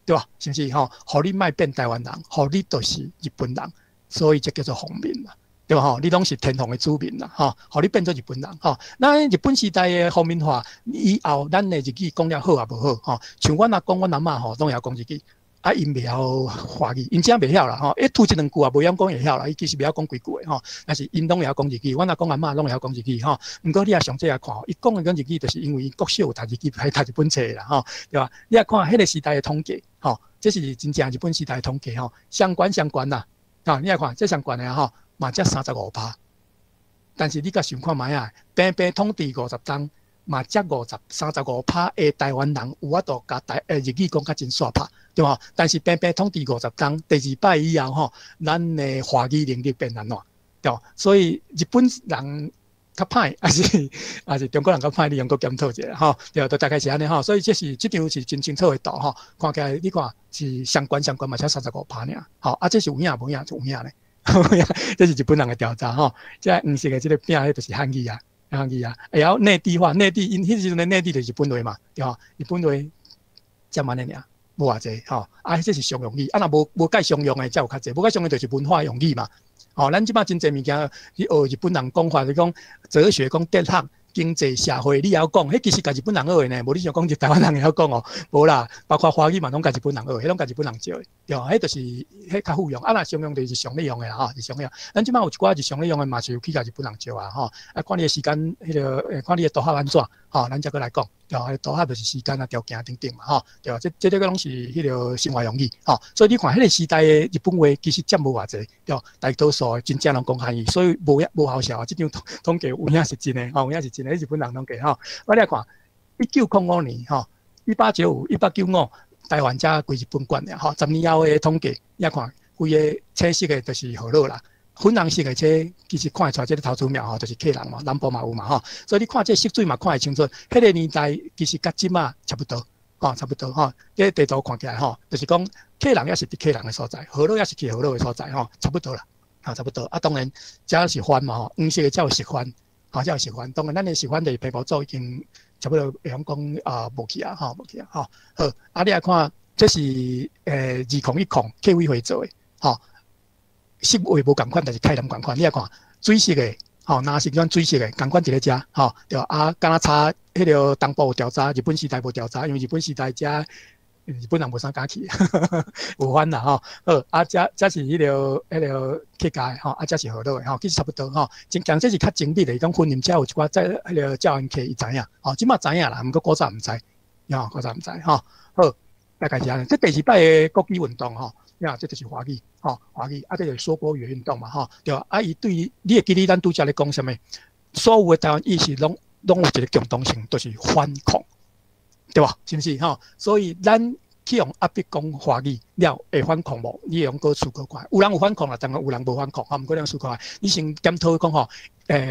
對吧？是毋是吼？予你莫變台灣人，予你就是日本人，所以這叫做皇民嘛。對吧？吼，你攏是天皇的子民啦，吼，予你變做日本人，吼。咱日本時代的皇民化以後，咱的日語講了好也無好，吼。像阮阿公、阮阿嬤吼，攏會曉講日語，啊，𪜶袂曉華語，𪜶真袂曉啦，吼。一吐一兩句也無曉講會曉啦，伊其實袂曉講幾句的，吼。但是𪜶攏會曉講日語，阮阿公阿嬤攏會曉講日語，吼。毋過你也上這來看，伊講的講日語，就是因為國小有讀日語，還讀日本冊啦，吼，對吧？你也看彼個時代的統計，吼。這是真正日本時代統計吼，相關相關啦，啊，你來看這相關的吼，嘛才35%。但是你共想看覓啊？平平統治50冬，嘛才35%的台灣人有法度共日語講較真煞拍，對無？但是平平統治五十冬，第二擺以後吼，咱的華語能力變按怎？對。所以日本人較歹，抑是中國人較歹？你用閣檢討一下吼，對，就大概是按呢吼。所以這是這張是真清楚的圖吼，看起來你看是相關相關嘛，才三十五趴爾，吼啊，這是有影無影？就有影咧。這是日本人的調查吼，這黃色的這個餅，彼就是漢語啊，漢語啊，會曉內地話，內地𪜶彼時陣的內地就是日本話嘛，對吼，日本話才按呢爾，無偌濟吼，啊，這是常用語，啊，若無蓋常用的才有較濟，無蓋常用就是文化用語嘛，吼，咱這擺真濟物件去學日本人講法，就講哲學、講哲學、經濟、社會，你會曉講，彼其實共日本人學的呢，無你想講是台灣人會曉講哦，無啦，包括華語嘛，攏共日本人學，彼攏共日本人借的，對，彼就是彼較富用，啊，若常用就是常咧用的啦，吼，日常用。咱這擺有一寡日常咧用的嘛是有去共日本人借啊，吼，啊，看你的時間，彼個看你的圖合按怎，吼，咱才閣來講，對，圖合就是時間啊、條件等等嘛，吼，對，這個攏是彼個生活用語，吼，所以你看彼個時代的日本話其實佔無偌濟，對，大多數真正攏講漢語，所以無無好笑啊，這張統計有影是真的，吼，有影是真的，日本人統計吼，我來看1905年，吼，1895、1895，台灣才歸日本管的，吼，10年後的統計，你看規个青色的就是河洛啦。粉紅色的這其實看會出來，這個頭拄廟吼，就是客人嘛，南部嘛有嘛吼，所以你看這色水嘛看會清楚，彼個年代其實佮這馬差不多，吼，差不多吼。這地圖看起來吼，就是講客人也是佇客人的所在，河洛也是去河洛的所在吼，差不多啦，吼，差不多。啊，當然這是番嘛吼，黃色的才有熟番，吼，才有熟番。當然咱的熟番就是平埔族已經差不多會曉講啊無去啊，吼，無去啊，吼。好，啊，你來看，這是2010客委會做的，吼。色話無仝款，但是概念仝款。你來看水色的，吼，藍色種水色的，仝款佇咧遮，吼，對啊，敢若差彼個東部有調查，日本時代無調查，因為日本時代遮日本人無啥敢去，有番啦吼。好，啊，這是彼個客家的吼，啊，這是河洛的吼，其實差不多吼。真講這是較精密的，伊講雲林遮有一寡在彼個教員客伊知影，吼，這馬知影啦，毋過古早毋知，吼，古早毋知吼。好，大概是按呢。這第二擺的國語運動吼。呀，這就是華語，吼，華語，啊，這就是說國語運動嘛，吼，對吧？啊，伊對你會記得咱拄才咧講啥物？所有的台灣意識攏有一個共同性，就是反抗，對吧？是毋是？吼，所以咱去予壓迫講華語了會反抗無？你會用閣思考看，有人有反抗啦，當然有人無反抗，吼，毋過你思考看，你先檢討講吼，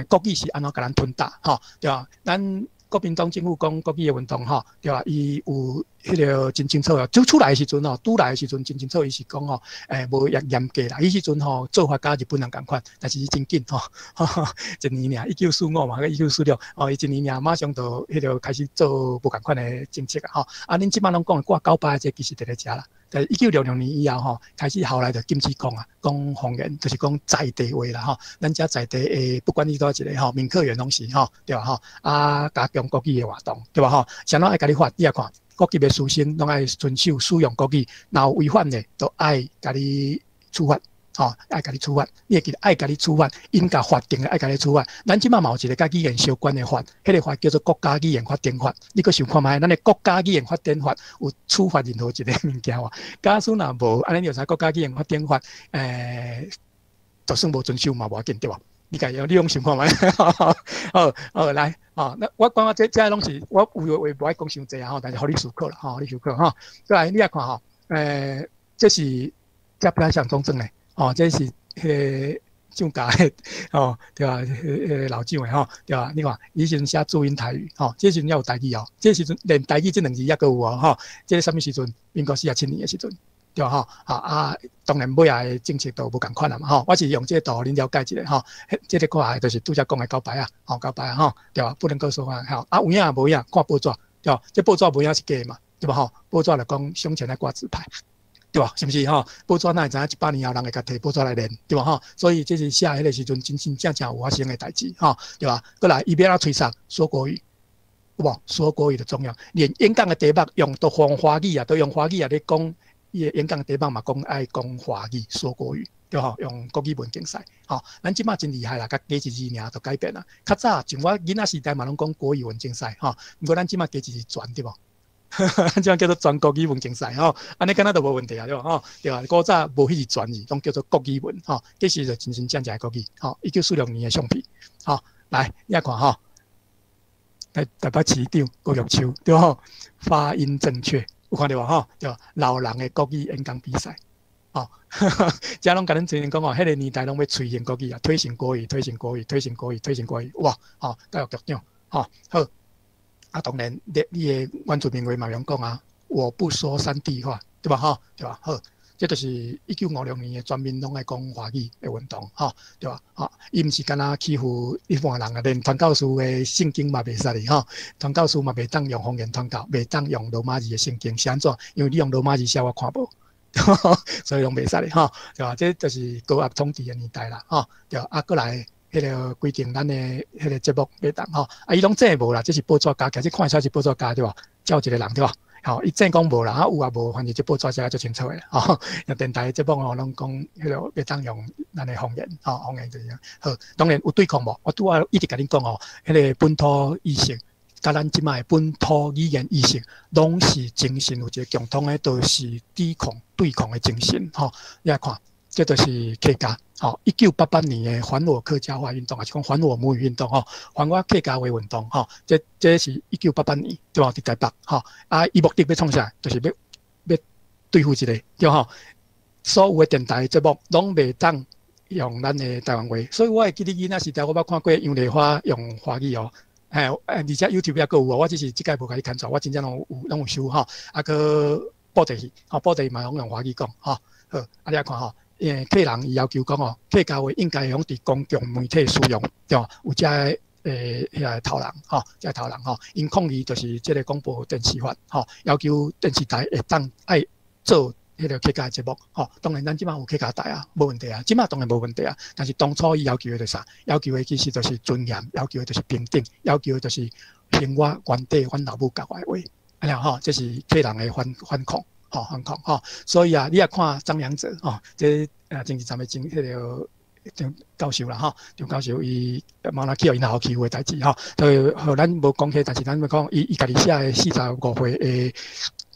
國語是按怎共咱吞打，吼，對吧？咱國民黨政府講國語的運動吼，對吧？伊有彼個真清楚啊，就出來的時陣吼，拄來的時陣真清楚，伊是講吼，無嚴嚴格啦。彼時陣吼做法佮日本人仝款，但是伊真緊吼，一年爾，1945嘛，1946，哦，伊一年爾馬上就彼個開始做無仝款的政策啊，吼。啊，恁這擺攏講掛九八這其實佇咧遮啦。在1966年以後吼，開始後來就禁止講啊，講方言，就是講在地話啦吼。咱遮在地的，不管你佗一個吼，閩客語攏是吼，對吧吼？啊，加強國語的活動，對吧吼？啥人愛共你罰，你也看，各級的師生攏愛遵守使用國語，若有違反的，都愛共你處罰。吼，愛共你處罰，你會記得愛共你處罰，𪜶共法定的愛共你處罰。咱這擺嘛有一個佮語言相關的法，彼個法叫做國家語言發展法。你閣想看覓？咱的國家語言發展法有處罰任何一個物件無？假使若無，按呢你就知國家語言發展法，就算無遵守嘛無要緊，對無？你家己你攏想看覓？好，好來，吼，那我感覺這攏是我有話無愛講傷濟啊吼，但是予你思考啦，吼，予你思考吼。過來你來看吼，這是這不太像中正的。哦，這是彼個蔣家的，哦，對吧？彼個老蔣的吼，對吧？你看，伊時陣寫注音台語，吼，這時陣猶有台語哦，這時陣連台語這兩字猶閣有哦，吼，這是啥物時陣？民國47年的時陣，對吧？吼，啊啊，當然尾仔的政策都無仝款啦嘛，吼，我是用這個圖予恁了解一下，吼，這個看的就是拄才講的九牌啊，吼，九牌啊，吼，對吧？不能夠說話，吼，啊有影無影？看報紙，對吧？這報紙無影是假的嘛，對吧？吼，報紙就講胸前愛掛紙牌。對吧？是毋是吼？報紙哪會知影100年後人會共提報紙來練，對吧？吼，所以這是寫彼個時陣真真正正有發生的代誌，吼，對吧？過來，伊欲按怎催殺說國語，有無？說國語的重要，連演講的題目用都用華語啊，都用華語啊咧講，伊的演講題目嘛講愛講華語，說國語，對吼？用國語文競賽，吼，咱這馬真厲害啦，共加一字爾就改變啦。較早像我囡仔時代嘛攏講國語文競賽，吼，毋過咱這馬加一字全，對無？這樣叫做全國語文競賽吼，按呢敢若就無問題啊，對無吼？對吧？古早無彼個全字，攏叫做國語文吼，其實就真真正正的國語吼。1946年的相片，吼，來你看吼，台北市長郭玉秋對無？發音正確，有看著無吼？對，老人的國語演講比賽，吼，遮攏共恁前講哦，彼個年代攏欲推行國語啊，推行國語，推行國語，推行國語，推行國語，哇，吼，教育局長，吼，好。啊，當然，你的原住民話嘛用講啊，我不說山地話，對吧？吼，對吧？好，這就是1956年的全民攏愛講華語的運動，吼，對吧？吼，伊毋是干焦欺負一般人啊，連傳教士的聖經嘛袂使哩，吼，傳教士嘛袂當用方言傳教，袂當用羅馬字的聖經，是按怎？因為你用羅馬字寫，我看無，所以攏袂使哩，吼，對吧？這就是高壓統治的年代啦，吼，對，啊，閣來。彼個規定咱的彼個節目袂當吼，啊，伊攏裝無啦，這是報紙加起來，這看會出來是報紙加對無？照一個人對無？吼，伊裝講無啦，啊有啊無，反正這報紙寫足清楚的吼。電台節目吼，攏講彼個袂當用咱的方言，吼，方言就是好。當然有對抗無？我拄仔一直共恁講吼，彼個本土意識，佮咱這擺的本土語言意識，攏是精神有一個共通的，都是抵抗、對抗的精神，吼。你來看，這就是客家。吼，1988年的還我客家話運動，抑是講還我母語運動吼，還我客家話運動吼，這是一九八八年對無？佇台北吼，啊，伊目的欲創啥？就是欲對付這個對吼。所有的電台節目攏袂當用咱的台灣話，所以我會記得囡仔時代，我捌看過楊麗花用華語哦，嘿，而且 YouTube 抑閣有哦，我只是這擺無共你牽出來，我真正攏有收吼，啊，閣布袋戲，吼，布袋戲嘛攏用華語講吼，好，啊，你來看吼。因為客人伊要求講哦，客家話應該會佇公共媒體使用，對無？有遮个遐個頭人吼，遮個頭人吼，𪜶抗議就是這個廣播電視法吼，要求電視台會當愛做彼個客家節目吼。當然，咱這擺有客家台啊，無問題啊，這擺當然無問題啊。但是當初伊要求的就是啥？要求的其實就是尊嚴，要求的就是平等，要求的就是還我原底阮老母教我的話，按呢吼，這是客人的反抗。吼，反抗吼，所以啊，你也看張良哲吼，這政治站的前彼個張教授啦吼，張教授伊嘛若去予𪜶學校欺負的代誌吼，所以予咱無講起，但是咱欲講，伊家己寫的45歲的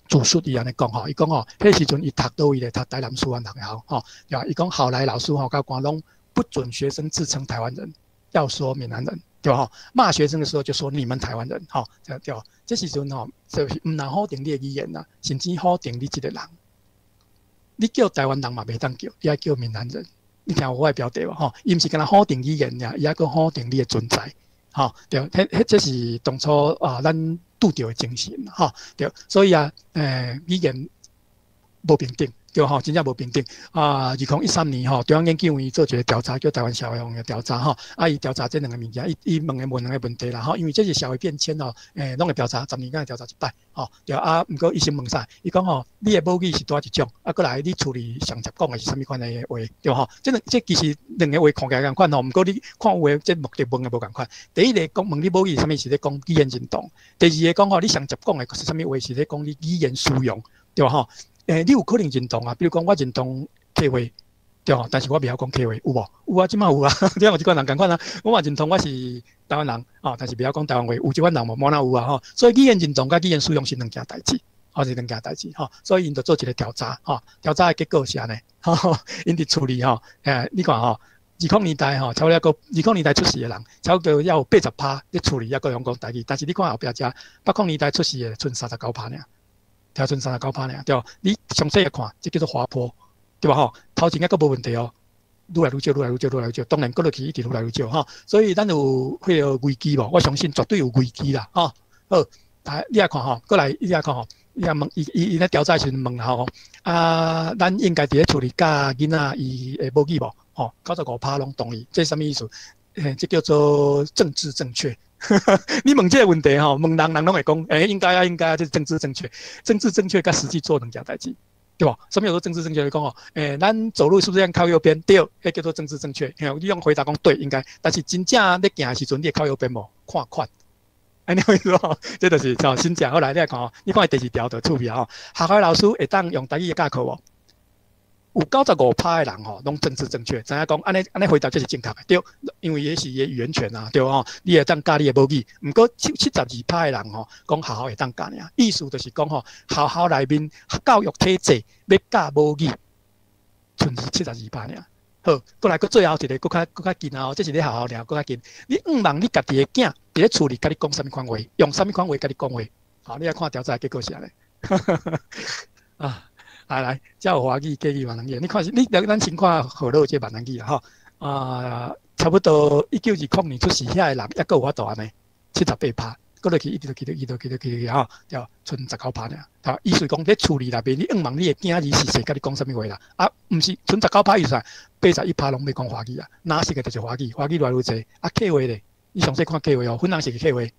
自述，伊按呢講吼，伊講吼，彼時陣伊讀佗位咧，讀台南師範學校吼，對吧？伊講後來老師吼教官攏不准學生自稱台灣人，要說閩南人，對吧？吼，罵學生的時候就說你們台灣人，吼，對對。這時陣吼，就是毋但否定你的語言啦，甚至否定你這個人。你叫台灣人嘛袂當叫，你愛叫閩南人。你聽有我的標題無？吼，伊毋是干焦否定語言爾，伊還閣否定你的存在。吼，對，彼這是當初啊，咱拄著的精神，吼，對。所以啊，語言無平等。對吼，真正無平等啊！2013年吼，中央研究院做一個調查，叫台灣社會的調查吼。啊，伊調查這兩个物件，伊問的問兩個問題啦吼。因為這是社會變遷哦，攏會調查，10年敢會調查一擺吼。對啊，毋過伊先問啥？伊講吼，你的母語是佗一種，啊，閣來你厝裡上濟講的是啥物款的話，對吼？這其實兩個話看起來仝款吼，毋過你看有的這目的問的無仝款。第一個講問你母語是啥物，是咧講語言認同；第二個講吼，你上濟講的是啥物話，是咧講你語言使用，對吼？你有可能認同啊，比如講我認同客話，對吼，但是我袂曉講客話，有無？有啊，這擺有啊，這有這款人仝款啊。我嘛認同我是台灣人，哦，但是袂曉講台灣話，有這款人無？無哪有啊吼。所以語言認同佮語言使用是兩件代誌，吼是兩件代誌吼。所以𪜶就做一個調查，吼，調查的結果是按呢，吼，𪜶佇厝裡吼，你看吼，二零年代吼，差不多閣二零年代出世的人，差不多猶有80%佇厝裡猶閣用講台語，但是你看後壁遮八零年代出世的，賰39%爾。才賰39%爾，對無？你詳細來看，這叫做滑坡，對吧？吼，頭前猶閣無問題哦，愈來愈少，愈來愈少，愈來愈少，當然閣落去一直愈來愈少吼。所以咱有彼個危機無？我相信絕對有危機啦，吼。好，來你來看吼，閣來你來看吼，你來問伊伊伊咧調查時陣問吼，啊，咱應該佇咧厝裡教囡仔伊的母語無？吼，95%攏同意，這是啥物意思？嘿，這叫做政治正確。你問這個問題吼，問人人攏會講，應該啊，應該啊，這是政治正確。政治正確佮實際做兩件代誌，對無？啥物叫做政治正確？講吼，咱走路是不是要靠右邊？對，彼叫做政治正確。嘿，你用回答講對，應該。但是真正咧行的時陣，你會靠右邊無？看款。按呢意思吼，這就是吼新正。好來，你來看吼，你看第二條就趣味吼，學校老師會當用台語教課無？有95%的人吼，攏政治正確，知影講按呢按呢回答才是正確的，對，因為彼是伊的語言權啊，對吼，你會當教你的母語，毋過72%的人吼，講學校會當教爾，意思就是講吼，學校內面教育體制欲教母語，賰72%爾。好，過來閣最後一个，閣較閣較近啊！這是咧學校爾，閣較近。你向望你家己的囝佇咧厝裡佮你講啥物款話，用啥物款話佮你講話。好，你來看調查結果是按呢。啊，來來，遮有華語、客語、閩南語。你看是，你咱先看河洛這閩南語啦吼。啊，差不多1920年出世遐的人，猶閣有法度按呢，78%。閣落去，一直落去，一直落去，落去，吼，對，賰19%爾。吼，意思講佇厝裡內面，你向問你的囝兒是誰，佮你講啥物話啦？啊，毋是，賰十九趴意思，81%攏欲講華語啊。藍色的就是華語，華語愈來愈濟。啊，客話咧，你詳細看客話哦，粉紅色的客話，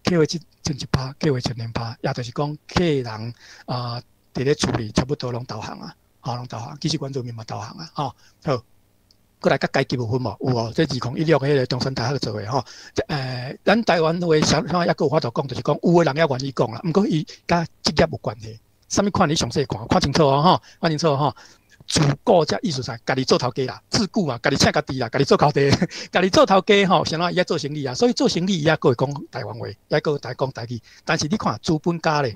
客話只賰1%，客話賰2%，也就是講客人啊，佇咧厝裡差不多攏投降啊，吼，攏投降。其實原住民嘛投降啊，吼，好。過來佮階級有分無？有哦，這2016彼个中山大學做的吼。咱台灣話啥啥猶閣有法度講，就是講有的人猶願意講啦。毋過伊佮職業有關係。啥物款你詳細看，看清楚哦吼，看清楚吼。自僱這意思啥？家己做頭家啦，自僱嘛，家己請家己啦，家己做頭家，家己做頭家吼，啥怎伊愛做生意啊？所以做生意伊猶閣會講台灣話，猶閣會講台語。但是你看資本家咧，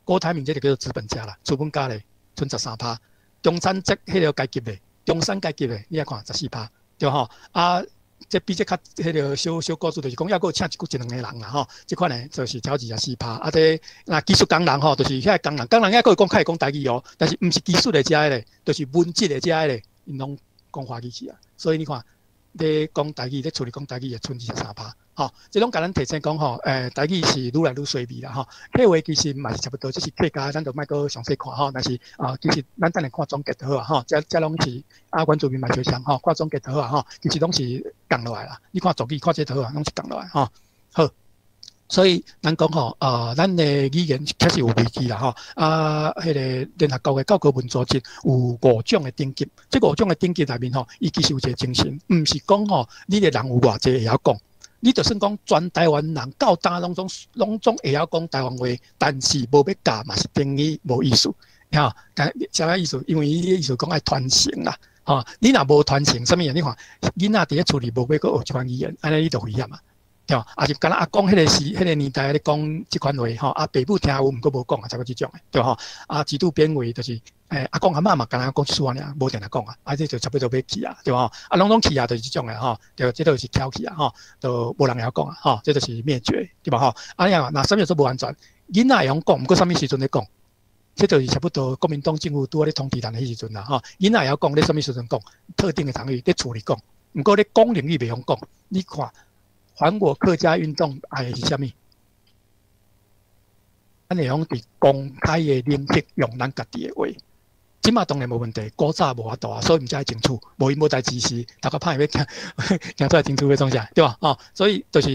郭台銘這個叫做資本家啦，資本家咧，賰13%，中產這彼个階級咧。中產階級的，你來看14%，對吼？啊，這比這較彼个小小故事，就是講猶閣有請一個一兩個人啦吼。這款呢就是超24%。啊，這若技術工人吼，就是遐工人，工人猶閣會講較會講台語哦，但是毋是技術的遮個咧，就是文職的遮個咧，𪜶攏講華語去啊。所以你看，咧講台語，咧厝裡講台語的賰23%。吼，這攏共咱提醒講吼，台語是愈來愈衰微啦吼。客話其實嘛是差不多，這是客家，咱就莫閣詳細看吼。但是啊，其實咱等下看總結就好啊吼。這攏是啊，原住民嘛相像吼，看總結就好啊吼。其實攏是仝落來啦。你看族語，看這就好啊，攏是仝落來吼。好，所以咱講吼，咱的語言確實有危機啦吼。啊，彼个聯合國的教科文組織有五種的等級，這五種的等級內面吼，伊其實有一個精神，毋是講吼，你的人有偌濟會曉講。你就算講全台灣人到今攏總會曉講台灣話，但是無欲教嘛是等於無意思，吼，啥物意思？因為伊的意思講愛傳承啦，吼，你若無傳承，啥物啊？你看囡仔佇咧厝裡無欲閣學這款語言，按呢你就危險啊，對無？啊是敢若阿公彼个時，彼个年代咧講這款話，吼，啊爸母聽有，毋過無講啊，差不多這種的，對吼？啊，極度邊緣就是，阿公阿嬤嘛，敢若講一句爾，無定定講啊，啊這就差不多欲去啊，對無？啊，攏總去啊，就是這種的吼，對，這就是翹起啊，吼，都無人會曉講啊，吼，這就是滅絕，對無吼？啊，你若啥物做無安全，囡仔會曉講，毋過啥物時陣咧講？這就是差不多國民黨政府拄仔咧統治咱的彼時陣啦，吼，囡仔會曉講，咧啥物時陣講？特定的場域咧厝裡講，毋過咧公領域袂曉講。你看，還我客家運動愛的是啥物？咱會曉佇公開的領域用咱家己的話。這馬當然無問題，古早無法度啊，所以毋才愛爭取，無伊無代志時，頭殼歹欲行行出來爭取欲創啥，對無？吼，所以就是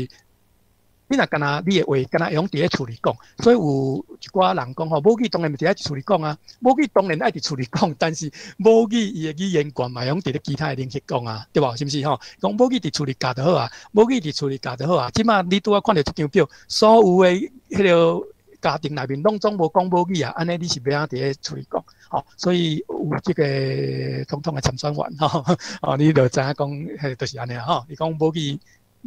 你若敢若你的話，敢若會曉佇咧厝裡講，所以有一寡人講吼，母語當然毋是愛佇厝裡講啊，母語當然愛佇厝裡講，但是母語伊的語言權嘛會曉佇咧其他的領域講啊，對無？是毋是吼？講母語佇厝裡教就好啊，母語佇厝裡教就好啊。這馬你拄仔看著這張表，所有的彼个家庭內面攏總無講母語啊，按呢你是欲按怎佇咧厝裡講？吼，所以有這个總統的參選員吼，哦，你就知影講，彼就是按呢吼。伊講母語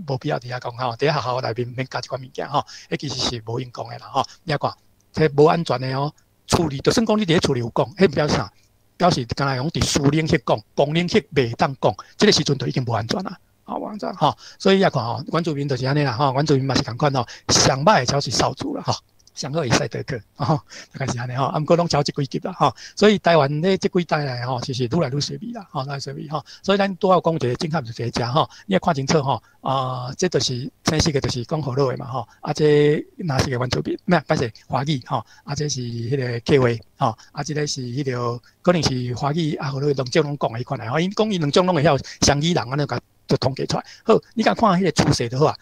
無必要佇遐講吼，佇學校內面免教這款物件吼，彼其實是無用講的啦吼。你看，這無安全的哦，厝裡就算講你佇咧厝裡有講，彼表示啥？表示敢若用佇私領域講，公領域袂當講，這个時陣就已經無安全啦。好，無安全吼。所以也看吼，原住民就是按呢啦吼，原住民嘛是仝款吼，上歹的才是少數啦吼。上好會使得去，吼，大概是按呢吼，啊，毋過攏超這幾級啦，吼，所以台灣咧這幾代來吼，其實愈來愈衰微啦，吼，愈來愈衰微吼，所以咱拄仔有講一個整合就是遮吼，你愛看清楚吼，啊，這就是青色的，就是講河洛的嘛，吼，啊，這藍色的原住民，咩？歹勢華語吼，啊，這是彼个客話，吼，啊，這个是彼个可能是華語啊河洛兩種攏講的彼款來，吼，𪜶講伊兩種攏會曉雙語人按呢共就統計出來。好，你共看彼个趨勢就好啊，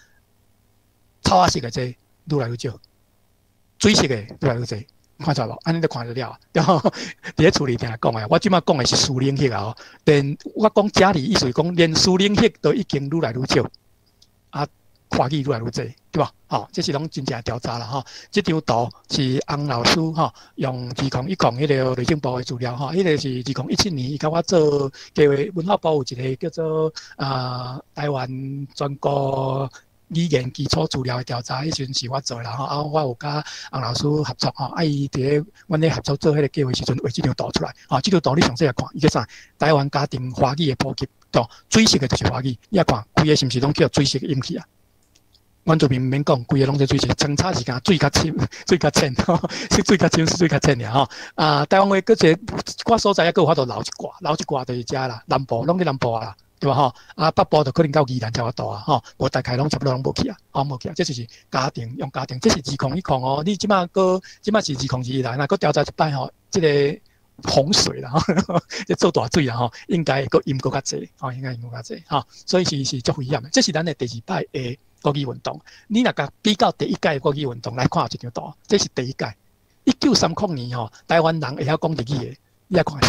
草仔色的這愈來愈少。水色的愈來愈濟，看出來無？按呢就看得了，對無？佇咧厝裡定講的，我這馬講的是私領域啊，吼。連我講遮裡意思是講，連私領域都已經愈來愈少，啊，華語愈來愈濟，對對無？吼，這是攏真正調查啦吼。這張圖是洪老師吼用2010彼个內政部的資料吼，彼個是2017年伊共我做計劃，文化部有一個叫做台灣全國語言基礎資料的調查，彼時陣是我做啦吼，啊，我有佮洪老師合作吼，啊，伊佇咧阮咧合作做彼個計劃時陣，畫這張圖出來，吼，這張圖你詳細來看，伊叫啥？台灣家庭華語的普及，對，水色的就是華語，你來看，規个是毋是攏叫水色淹去啊？原住民毋免講，規个攏做水色，相差時間水較深，水較淺，是水較深，水較淺爾吼。啊，台灣話閣一個，一寡所在猶閣有法度留一寡，留一寡就是遮啦，南部攏佇南部啊啦。對吧吼？啊，北部就可能到宜蘭才有法度啊，吼，無大概攏差不多攏無去啊，吼無去啊。這就是家庭用家庭，這是2010哦。你這馬閣這馬是2021來，若閣調查一擺吼，這個洪水啦，吼，這做大水啦，吼，應該閣淹閣較濟，吼，應該淹閣較濟，吼，所以是足危險的。這是咱的第二擺的國語運動。你若共比較第一屆國語運動來看這張圖，這是第一屆，1930年吼，台灣人會曉講日語的，你來看，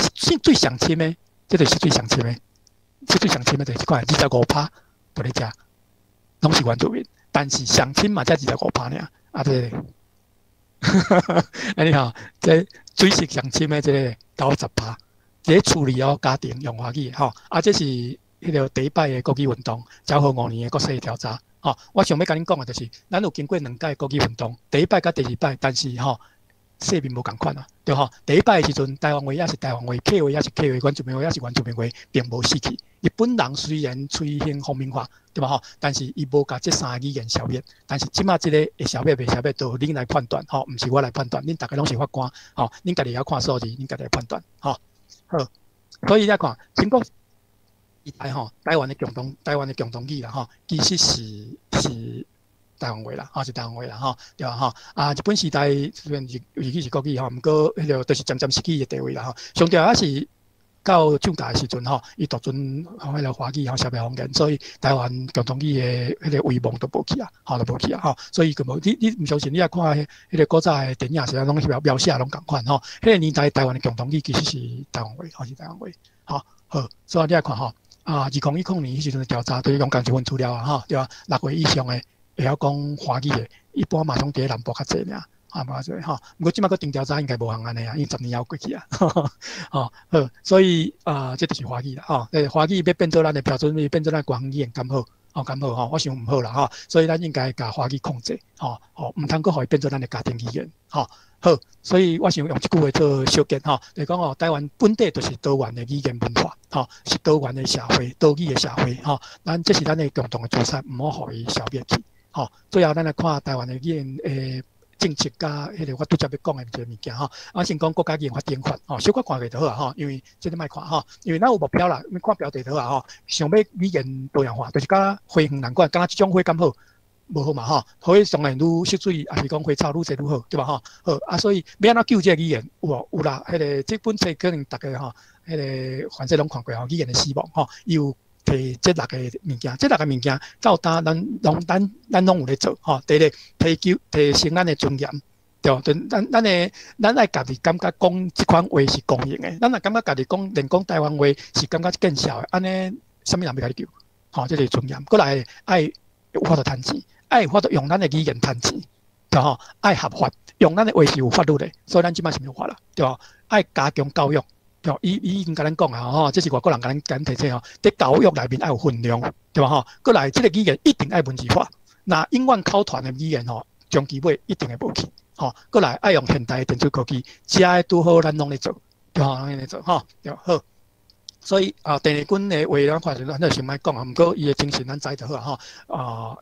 最上深的，這就是最上深的。這最上深的就是這款25%，佇咧遮，攏是原住民，但是上深嘛才25%爾，啊這個，啊你看，這水色上深的這個90%，佇咧厝裡哦，家庭用華語吼，啊這是彼個第一擺的國語運動，昭和五年的國勢調查，吼，我想欲共恁講的就是，咱有經過兩屆國語運動，第一擺佮第二擺，但是吼，勢面無仝款啊，對吼？第一擺的時陣，台灣話抑是台灣話，客話抑是客話，原住民話抑是原住民話，並無死去。日本人雖然推行皇民化，對吧？吼，但是伊無共這三个語言消滅。但是這馬這個會消滅袂消滅，都恁來判斷，吼，毋是我來判斷。恁逐家攏是法官，吼，恁家己會曉看數字，恁家己來判斷，吼。好，所以你看，民國時代吼，台灣的共同語啦，吼，其實是台灣話啦，吼是台灣話啦，吼對吧？吼啊，日本時代雖然日語是國語吼，毋過彼個就是漸漸失去伊的地位啦，吼。上重要是到蔣介時陣吼，伊獨尊彼個華語吼，消滅方言，所以台灣共同語的彼個威望都無去啊，吼都無去啊，吼。所以佢無你你毋相信，你來看彼個古早的電影時陣，攏描寫攏仝款吼。彼個年代台灣的共同語其實是台灣話，吼是台灣話，吼好。所以你來看吼，啊，2010年彼時陣調查，就是用仝一份資料啊，吼對吧？6歲以上的會曉講華語的，一般嘛攏佇咧南部較濟爾，啊無較濟吼。毋過這馬閣重調查應該無通按呢啊，因為10年後過去啊，吼好，所以啊，這就是華語啦，吼。華語欲變做咱的標準語，變做咱官方語言，敢好？吼，敢好吼？我想毋好啦，吼。所以咱應該共華語控制，吼吼，毋通閣予伊變做咱的家庭語言，吼。好，所以我想用這句話做小結吼，就是講哦，台灣本底就是多元的語言文化，吼，是多元的社會，多語的社會，吼。咱這是咱的共同的資產，毋好予伊消滅去。吼，最後咱來看台灣的語言的政策佮彼個我拄才欲講的一個物件吼。我先講國家語言發展法，吼，小可看過就好啊吼，因為這個莫看吼，因為咱有目標啦，看標題就好啊吼。想欲語言多樣化，就是佮花園難管，敢若這種花敢好？無好嘛吼，花當然愈惜水，抑是講花草愈濟愈好，對吧吼？好啊，所以欲按怎救這個語言？有無？有啦，彼個這本冊可能逐家吼，彼個凡勢攏看過吼，語言的死亡吼，伊有提這六個物件，這六個物件到今咱攏咱咱攏有咧做吼。第一個提求提升咱的尊嚴，對，就咱咱的咱愛家己感覺講這款話是光榮的，咱若感覺家己講連講台灣話是感覺見笑的，按呢，啥物人欲共你救？吼，這是尊嚴。過來愛有法度趁錢，愛有法度用咱的語言趁錢，對吼？愛合法，用咱的話是有法律的，所以咱這馬是有法啦，對無？愛加強教育。對，伊伊已經共咱講啊，吼，這是外國人共咱共咱提醒吼，佇教育內面愛有分量，對吧？吼，過來這個語言一定愛文字化，若永遠口傳的語言吼，長期尾一定會無去，吼，過來愛用現代的電子科技，這个拄好咱攏咧做，對吼，攏咧做，吼，對，好。所以啊，鄭麗君的話咱看著咱就先莫講啊，毋過伊的精神咱知就好啊，吼，啊。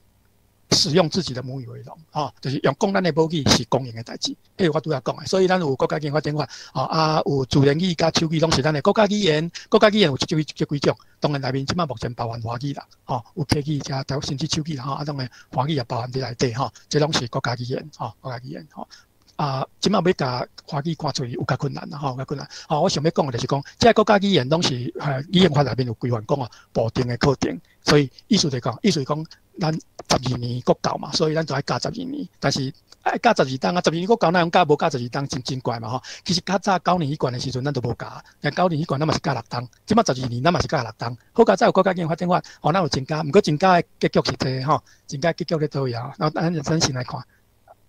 使用自己的母語為榮，吼，就是用講咱的母語是光榮的代誌，彼個我拄才講的，所以咱有國家語言發展法，吼啊有自然語佮手語攏是咱的國家語言，國家語言有這幾這幾種，當然內面這馬目前包含華語啦，吼，有客語加甚至手語啦，吼，啊當然華語也包含佇內底，吼，這攏是國家語言，吼，國家語言，吼。啊，這馬欲共華語趕出去有較困難啦，吼，較困難。吼，我想欲講的就是講，這個國家語言攏是語言法內面有規範講哦，部定的課程。所以意思就講，意思講，咱十二年國教嘛，所以咱就愛教十二年。但是愛教十二冬啊，十二年國教哪用教無教十二冬，真真怪嘛吼。其實較早九年彼關的時陣，咱都無教。但九年彼關咱嘛是教六冬，這馬十二年咱嘛是教六冬。好佳哉有國家語言發展法，吼，咱有增加，毋過增加的結局是這吼，增加結局咧佗位啊？然後咱先來看，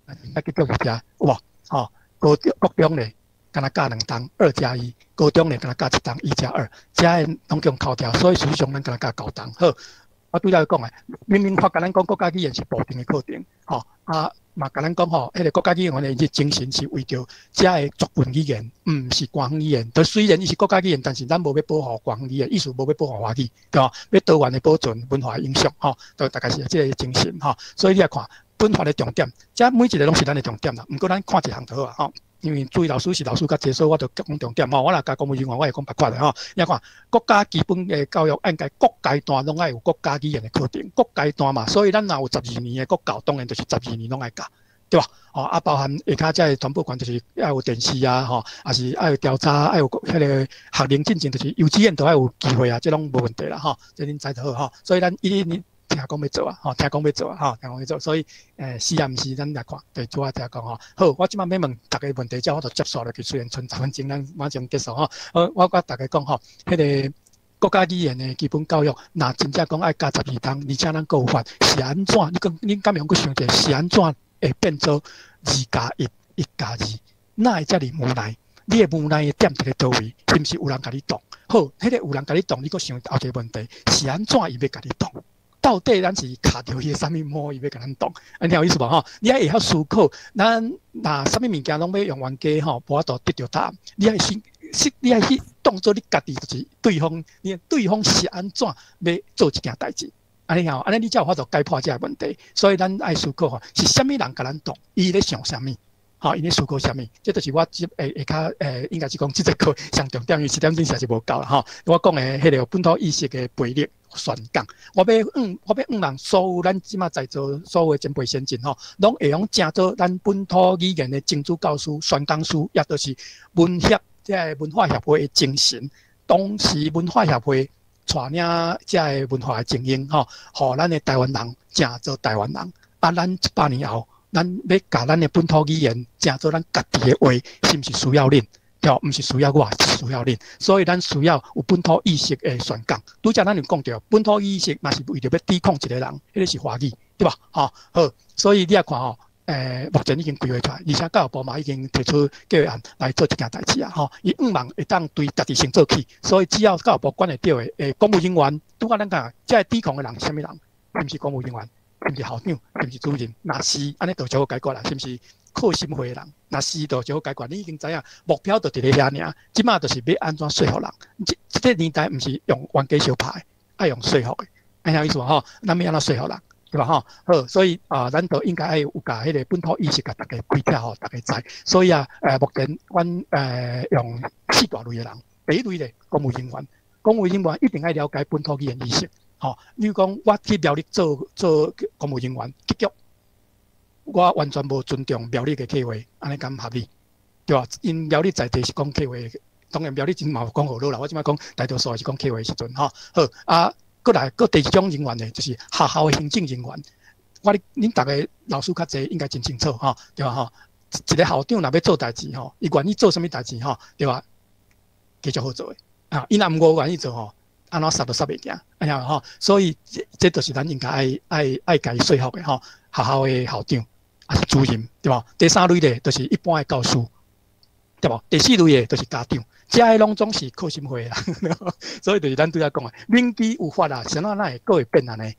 啊，結局是遮有無？吼，高中國中咧，敢若教兩冬，2加1；高中咧，敢若教一冬，1加2。遮的攏共扣掉，所以實際上咱敢若教九冬。好，我拄才講的，明明法共咱講國家語言是部定的課程，吼啊嘛共咱講吼，彼個國家語言的精神是為著遮的族群語言，毋是官方語言。就雖然伊是國家語言，但是咱無欲保護官方語言，意思無欲保護華語，對無？欲多元的保存文化影響，吼，就大概是這個精神，吼。所以你來看本法的重點，遮每一個攏是咱的重點啦。毋過咱看一項就好啊，吼。因為注意老師是老師較濟，所以我就講重點吼。我若教公務人員，我會講別款的吼。你看國家基本的教育應該各階段攏愛有國家語言的課程，各階段嘛。所以咱若有十二年的國教，當然就是十二年攏愛教，對吧？吼啊，包含下跤這个傳播權，就是愛有電視啊，吼，抑是愛有調查，愛有彼个學齡進前，就是幼稚園都愛有機會啊，這攏無問題啦，吼。這恁知就好吼。所以咱一年聽講欲做啊，吼，聽講欲做啊，吼，聽講欲做，所以，是啊，毋是咱來看，對，主要聽講吼。好，我這馬欲問逐家問題，之後我就接束了。雖然賰10分鐘，咱馬上結束吼。好，我共逐家講吼，彼个國家語言的基本教育，若真正講愛教十二冬，而且咱閣有法是按怎？你講，恁敢會用閣想者，是按怎會變做2加1，1加2？哪會遮爾無奈？你的無奈的點佇咧佗位？是毋是有人共你擋？好，彼个有人共你擋，你閣想後一个問題，是按怎伊欲共你擋？到底咱是卡著伊的啥物魔，伊欲共咱擋？按呢有意思無吼？你愛會曉思考，咱若啥物物件攏欲用冤家吼，無法度得著答案。你愛先，你愛去當做你家己就是對方，你對方是按怎欲做這件代誌？按呢吼，按呢你才有法度解破這个問題。所以咱愛思考吼，是啥物人共咱擋？伊咧想啥物？吼，伊咧思考啥物？這就是我這下下跤應該是講這節課上重點，因為7點鐘實在是無夠啦吼。我講的彼個本土意識的培育宣講，我欲向人所有咱這馬在座所有的前輩先進吼，攏會用誠做咱本土語言的種子教師、宣講師，也就是文協這个文化協會的精神。當時文化協會帶領這个文化的精英吼，予咱的台灣人誠做台灣人。啊，咱100年後，咱欲共咱的本土語言誠做咱家己的話，是毋是需要恁？對，毋是需要我，是需要恁。所以咱需要有本土意識的宣講。拄才咱有講著，本土意識嘛是為著欲抵抗一個人，彼個是華語，對吧？吼，好，所以你也看吼，目前已經規劃出來，而且教育部嘛已經提出計劃案來做這件代誌啊，吼，伊向望會當對家己先做起，所以只要教育部管會著的，公務人員，拄仔咱講，這个抵抗的人是啥物人？是毋是公務人員？是毋是校長？是毋是主任？若是，按呢就就好解決啦，是毋是靠心會的人？若是就就好解決。你已經知影目標就佇咧遐爾，這馬就是欲按怎說服人？這這個年代毋是用冤家相拍的，愛用說服的，按呢意思無吼？咱欲按怎說服人？對吧？吼，好，所以啊，咱就應該愛有共彼個本土意識共逐家開啟，予逐家知。所以啊，目前阮用四大類的人，第一類咧，公務人員，公務人員一定愛了解本土語言意識。吼，例如講，我去苗栗做做公務人員，結局我完全無尊重苗栗的客話，按呢敢合理？對吧？𪜶苗栗在地是講客話，當然苗栗真嘛有講河洛啦。我這擺講大多數是講客話的時陣，吼。好啊，閣來閣第二種人員呢，就是學校的行政人員。我咧，恁逐个老師較濟，應該真清楚吼，對吧？吼，一個校長若欲做代誌吼，伊願意做啥物代誌吼，對吧？繼續好做的啊，伊若毋願意做吼，按怎捒都捒袂行，按呢吼，所以這這就是咱應該愛愛愛共伊說服的吼，學校的校長抑是主任，對無？第三類的，就是一般的教師，對無？第四類的，就是家長，這个攏總是靠心會的啦，所以就是咱拄才講的，明知有法啊，啥物哪會閣會變按呢？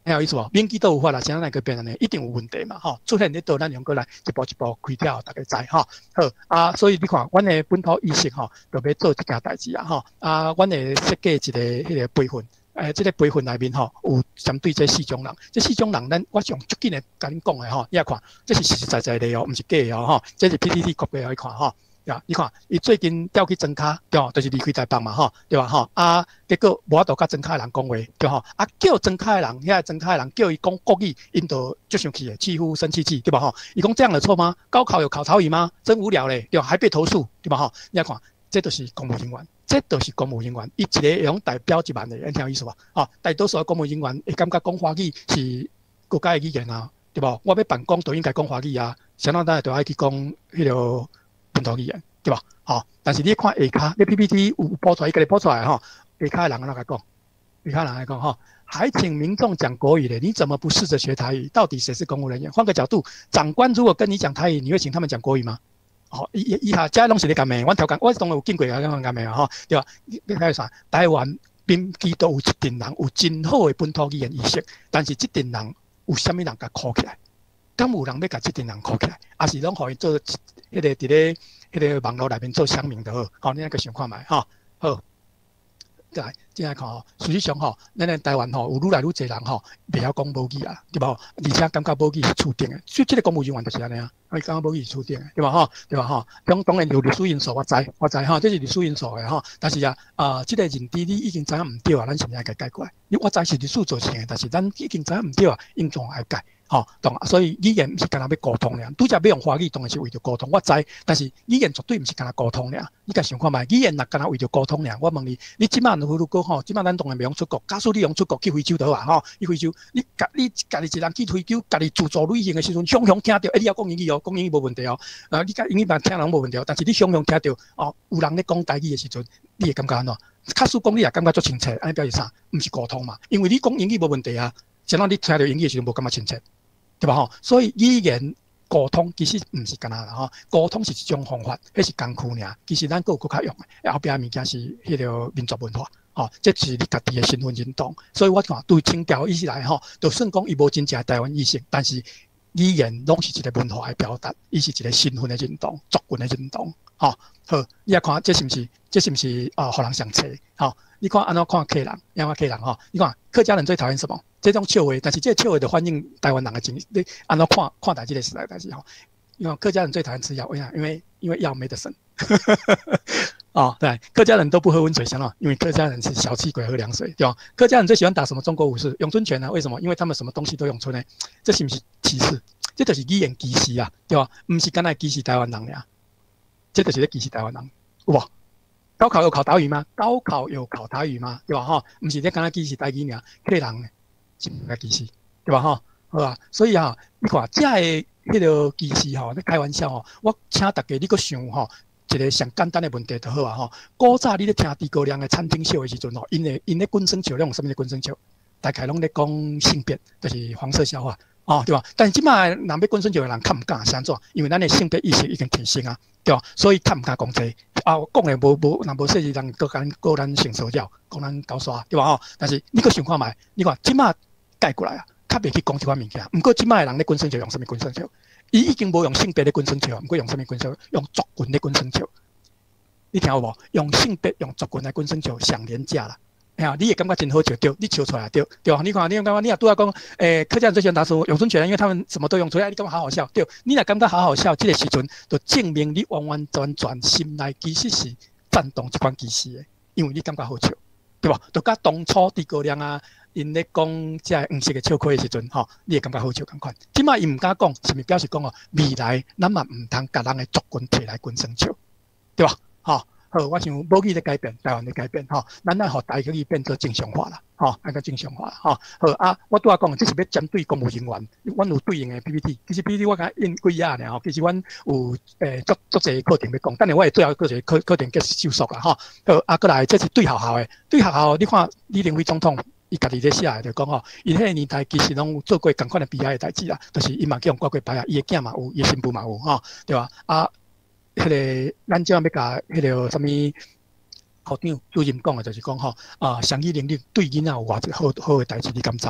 有意思無？明知都有法啦，啥物會變按呢？一定有問題嘛，吼！出現咧佗，咱用閣來一步一步開啟，予逐家知吼。好啊，所以你看，阮的本土意識吼，就欲做這件代誌啊，吼啊，阮會設計一个彼个培訓，這个培訓內面吼，有針對這四種人，這四種人，咱我上足緊的共恁講的吼，你來看，這是實實在在的哦，毋是假的哦，吼，這是 PTT 國家予你看吼。對吧？你看，伊最近調去莊跤，對吧？就是離開台北嘛，吼，對吧？吼，啊，結果無法度佮莊跤的人講話，對吼？啊，叫莊跤的人，遐個莊跤的人叫伊講國語，𪜶就足生氣的，氣呼生氣氣，對吧？吼，伊講這樣有錯嗎？高考有考台語嗎？真無聊咧，對吧？還被投訴，對吧？吼，你來看，這就是公務人員，這就是公務人員，伊一個會用代表1萬個，你聽有意思無？吼，大多數的公務人員會感覺講華語是國家的語言啊，對無？我欲辦公就應該講華語啊，啥人咱就愛去講彼個本土語言，對吧？吼，但是你看下跤，你 PPT 有播出來，伊家己播出來吼，下跤的人按怎共講？下跤人來講吼，還請民眾講國語咧，你怎麼不試着學台語？到底誰是公務人員？換個角度，長官如果跟你講台語，你會請他們講國語嗎？吼，伊伊以下這攏是咧共罵，阮頭講，我當然有見過啊，咁樣罵吼，對吧？你睇啥？台灣邊基都有一陣人有真好的本土語言意識，但是這陣人有啥物人共箍起來？敢有人欲共這陣人箍起來？抑是攏予伊做彼個佇咧彼個網路內面做鄉民就好？吼，你來閣想看覓吼？好，再來，進來看吼，事實上吼，咱咧台灣吼有愈來愈濟人吼袂曉講母語啊，對無？而且感覺母語是次等的，所以這個公務人員就是按呢啊，伊感覺母語是次等的，對無吼？對無吼？當當然有歷史因素，我知，我知吼，這是歷史因素的吼。但是啊，啊，這個認知你已經知影毋對啊，咱是毋是愛共改過來？你我知是歷史造成的，但是咱已經知影毋對啊，應總愛改。吼，懂啊？所以語言毋是干焦欲溝通爾，拄才欲用華語當然是為著溝通，我知。但是語言絕對毋是干焦溝通爾。你共想看覓？語言若干焦為著溝通爾，我問你，你這擺如果吼，這擺咱當然袂用出國，假使你用出國去非洲就好啊，吼，去非洲，你家你家己一人去非洲，家己自助旅行的時陣，常常聽著，欸，你曉講英語哦，講英語無問題哦，啊，你佮英語嘛聽攏無問題哦，但是你常常聽著哦，有人咧講台語的時陣，你會感覺按怎？假使講你也感覺足親切，按呢表示啥？毋是溝通嘛？因為你講英語無問題啊，啥人你聽著英語的時陣無感覺親切？對吧？吼，所以語言溝通其實毋是干焦啦吼，溝通是一種方法，彼是工具爾。其實咱閣有閣較用的，後壁物件是彼個民族文化，吼，這是你家己的身份認同。所以我看對清朝以來吼，就算講伊無真正台灣意識，但是語言攏是一個文化的表達，伊是一個身份的認同、族群的認同。吼，好，你來看這是毋是？這是毋是啊？予人上冊？吼，你看按怎看客人？按怎客人吼？你看客家人最討厭什麼？這種笑話，但是這個笑話就反映台灣人的情，你按怎看看待這個時代代誌吼？因為客家人最討厭吃藥，為啥？因為藥沒得省。哦，對，客家人都不喝溫水，啥物？因為客家人是小氣鬼，喝涼水，對吧？客家人最喜歡打什麼中國武士？詠春拳啊？為什麼？因為他們什麼東西都詠春呢？這是毋是歧視？這就是語言歧視啊，對吧？毋是干焦歧視台灣人爾，這就是咧歧視台灣人，有無？高考有考台語嗎？高考有考台語嗎？對吧？吼，毋是咧干焦歧視台語爾，客人是毋該歧視，對吧？吼，好啊。所以啊，你看這个彼個歧視吼，咧開玩笑吼，我請大家你閣想吼，一個上簡單的問題就好啊吼。古早你咧聽諸葛亮的餐廳笑的時陣吼，𪜶會𪜶咧滾耍笑，咧用啥物咧滾耍笑？大概攏咧講性別，就是黃色笑話，哦，對吧？但是這擺人欲滾耍笑的人較毋敢，是按怎？因為咱的性別意識已經提升啊，對吧？所以較毋敢講這個，啊，講的無無，若無說是人閣咱閣咱性騷擾，講咱猴沙，對吧？吼，但是你閣想看覓？你看這擺改過來啊，較袂去講這款物件。毋過這擺的人咧滾耍笑用啥物滾耍笑？伊已經無用性別咧滾耍笑，毋過用啥物滾耍？用族群咧滾耍笑。你聽有無？用性別、用族群來滾耍笑，上廉價啦。嘿啊，你會感覺真好笑，對，你笑出來對，對吧？你看，你感覺你若拄仔講，欸，客家人最喜歡打什麼詠春拳，因為他們什麼都用出來，你感覺好好笑，對。你若感覺好好笑，這個時陣就證明你完完全全心內其實是贊同這款歧視的，因為你感覺好笑，對無？就佮當初諸葛亮啊，𪜶咧講這個黃色的笑話的時陣，吼，你會感覺好笑仝款。這擺伊毋敢講，是毋是表示講哦，未來咱嘛毋通共人的族群提來滾耍笑，對吧？吼。好，我想母語咧改變，台灣咧改變，吼，咱愛予台語變做正常化啦，吼，愛閣正常化，吼。好啊，我拄仔講，這是欲針對公務人員，阮有對應的 PPT，其實 PPT 我共印幾頁爾吼，其實阮有欸足足濟課程欲講，等下我會最後閣一個課課程結收束啦，吼。好，啊，閣來，這是對學校的，對學校，你看李登輝總統伊家己咧寫的，就講吼，伊彼個年代其實攏有做過仝款的悲哀的代誌啦，就是伊嘛去予掛過牌啊，伊的囝嘛有，伊的新婦嘛有，吼，對吧？啊。彼個咱這欲共彼個啥物校長主任講的，就是講吼，啊，雙語能力對囡仔有偌濟好好的代誌，你敢知？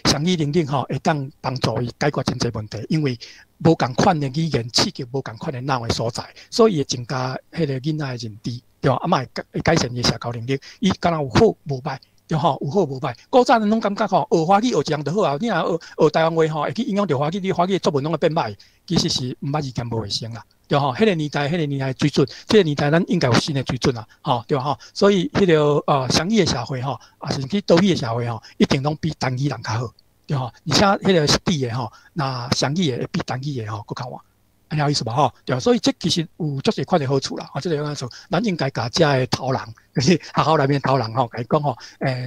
雙語能力吼會當幫助伊解決真濟問題，因為無仝款的語言刺激無仝款的腦的所在，所以會增加彼個囡仔的認知，對吧？啊嘛會改善伊的社交能力，伊敢若有好無歹。對吼，有好無歹。古早咱攏感覺吼，學華語學一項就好啊。你若學學台灣話吼，會去影響著華語，你華語的作文攏會變歹。其實是毋捌意見無衛生啦，對吼。彼個年代水準，這個年代咱應該有新的水準啦，吼，對吼。所以彼個雙語的社會吼，抑是去多語的社會吼，一定攏比單語人較好，對吼。而且彼個實地的吼，若雙語的會比單語的吼閣較活。按呢有意思無吼？對，所以這其實有足濟款的好處啦。吼，這個講說，咱應該共遮的頭人，就是學校內面頭人吼，共伊講吼，